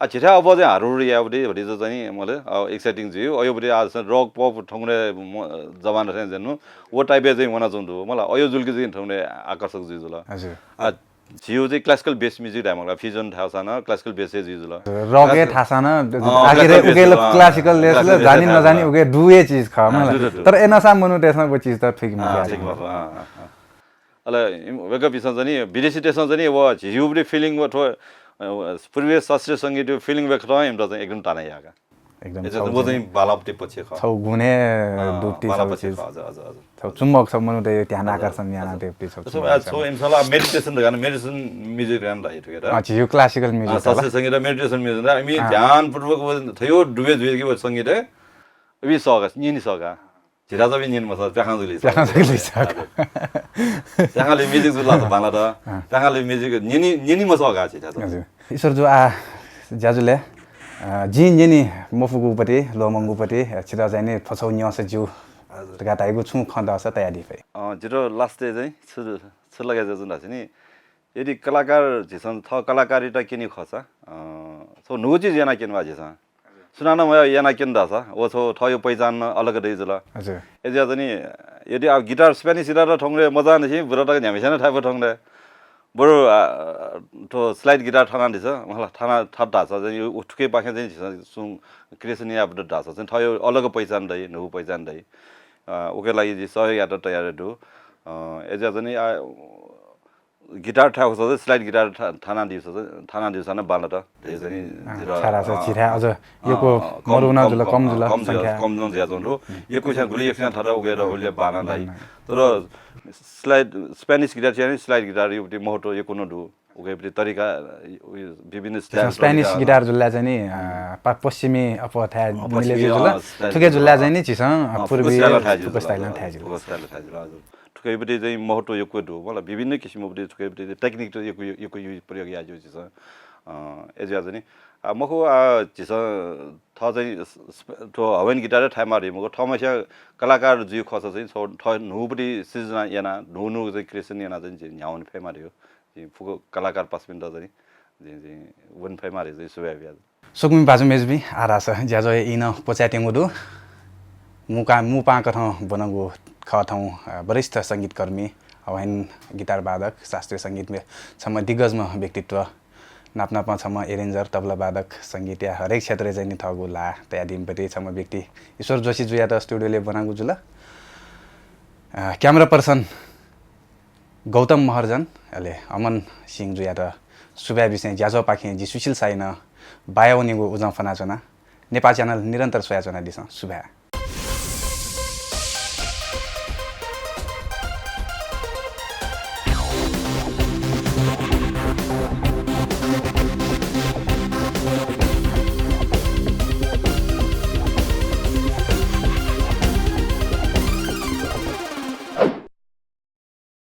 आ, झिथाय् अब चाहिँ हारुरु याबडी, बडी चाहिँ नि, मतलब, अ, exciting जुइ। अयो बडी आ, rock pop ठंगरे म-, जमाना चाहिँ जन्नु, वो type ए चाहिँ वना जुन्दु, मतलब, अयो जुलके चाहिँ ठंगरे आकर्षक जुइ जुल। हजुर। आ, झिउ चाहिँ classical base music धायेमाल, fusion थासां classical base हे जुइ जुल। Rock ए classical थासां, अँ, आखिर classical base उकेल जुल, अँ। Classical base classical ल base जानी थासा नजानी जुल। उके दुए चीज ख, अँ, मतलब। दु, दु, दु। तर एनसा मनु देशमा वो चीज त ठीक अँ, मखा। ठीक मखा, अँ, अँ, अँ। अले इम-, वेकअप इसन चाहिँ नि, विदेशी देशं चाहिँ नि, वो झिउ बडी feeling वो थो, अ, पूर्वीय शास्त्रीय संगीत यो feeling वेकथं इमत चाहिँ एकदम ताना याका। एकदम ए, छौ वो चाहिँ बालापति पक्ष ख। छौ गुने अँ, डुप्टी छौ बालापति चीज। ख, हजुर, हजुर, हजुर। छौ चुम्बक छौ मनु दे ध्यान हजुर, आकर्षण याना हजुर। देप्टी छौ छौ, चुम्बक आ, छौ। छौ इमसला meditation धकान, meditation music धकान धाइ थुके त। अँ, झिउ classical music अँ, शास्त्रीय संगीत meditation music ध, इमि अँ। ध्यानपूर्वक वो थयो डुबे जुइके वो संगीत है। अबि सका, न्यनी सका। झिरा जबि न्यनी मसा, प्याखां जुलि सका। प्याखां जुलि सका। प्याखां ले music जुला त बांला त। अँ। प्याखां ले music न्यनी, न्यनी मसा का झिरा जबि। हजुर। ईश्वर जु आ ज्याजुले, अ, जिं न्यनी मफुगुपति, ल्वःमंगुपति, अ, छित चाहिँ नि थ्व छौ न्यंस ज्यू हजुर। धकाः धाइगु छुं खँ दःसा तयादी फइ। अ, जिरो last ए चाहिँ छु, छु लगे ज्याजु धासे नि, यदि कलाकार झिसं थः कलाकारिता क्यनी खःसा, अ, छौ न्हू चीज याना क्यनेबा झिसं। सुनानं मया याना क्यन धासा, वो छौ थयो पहिचान अलग दइ जुल। हजुर। एज्या चाहिँ नि, यदि आ guitar, Spanish guitar त ठंगरे मजा नसि, बुरा तक न्यामिस्यान थाय् ठंगरे। बरु, आ, थो slide guitar थाना दिस, मला थाना थात धासा चाहिँ यो थुके पाखें चाहिँ झिसं सुं creation याबद धासा चाहिँ थयो अलग पहिचान दइ, न्हू पहिचान दइ। अ, उके लागि जि सहयोग यात तयार दु। अ, एज्या चाहिँ नि, आ, guitar थाय् खःसा चाहिँ slide guitar था-, थाना दिस, थाना दिस न बांला त। धे चाहिँ नि अँ, जिरा, छारा छ, अँ, झिथाय् अझ अँ, यक्व अँ, कम, मरुना कम, जुल, कम, कम जुल, कम जुल, संख्या। कम जुल ज्या जुल। यक्व छ्या गुलि यक्व छ्या थाता उगेर उले बांला धाइ। बांला। तर slide, Spanish guitar चाहिँ नि slide guitar यो बडी महत्व यक्व न दु। उगेपट्टि तरिका, उयो, विभिन्न झीसं style Spanish तरिका, guitar जुल्ला चाहिँ नि, अ, पा-, पश्चिमी अप थाय् अ, मिले पश्चिमी, जुल। अ, style थुके जुल, जुल्ला अ, चाहिँ नि झीसं, अ, अ, पूर्वी फुको style थाय् जुल, फुको style अ, थाय् जुल। फुको style थाय् जुल, हजुर। थुकेपट्टि चाहिँ महत्व यक्व दु, मतलब विभिन्न किसिमपट्टि थुकेपट्टि technique त यक्व, यक्व use प्रयोग याइ जुल झीसं। अ, एज्या चाहिँ नि, अ, मखु, अ, झीसं थः चाहिँ स-, स-, थ्व हवेन guitar थाय् मारे मखु, थःम्हस्या कलाकार जुइ खःसा चाहिँ थः, थः न्हूपट्टि सिर्जना याना, न्हू न्हू चाहिँ creation याना चाहिँ झी न्ह्यावन फे मारे हो। जिं फुक्क कलाकार पासापिन्त चाहिँ जिं, जिं वन फय् मारे चाहिँ सुभाय् बिया। स्वकुमि भाजु मय्जुपिं, आः धाःसा ज्याझ्वः हे इनं क्वचायेत्यंगु दु। मुका-, मुपांकथं ब्वनागु खः थौं, अ, वरिष्ठ संगीतकर्मी, हवेन guitar वादक, शास्त्रीय संगीतय् छम्ह दिग्गजम्ह व्यक्तित्व, नाप नापं छम्ह arranger, तबला वादक, संगीतया हरेक क्षेत्रय् चाहिँ नि थःगु ल्हाः तयादीम्ह पति छम्ह व्यक्ति ईश्वर जोशी जुयात studio-लय् ब्वनागु जुल। अ, camera person गौतम महर्जन, अले अमन सिंह जुयात सुभाय् बिसें ज्याझ्वःपाखें जि सुशील शाहीनं बाया वनेगु उजं फ्वनाच्वना। नेपाः च्यानल निरन्तर स्वयाच्वनादिसँ। सुभाय्।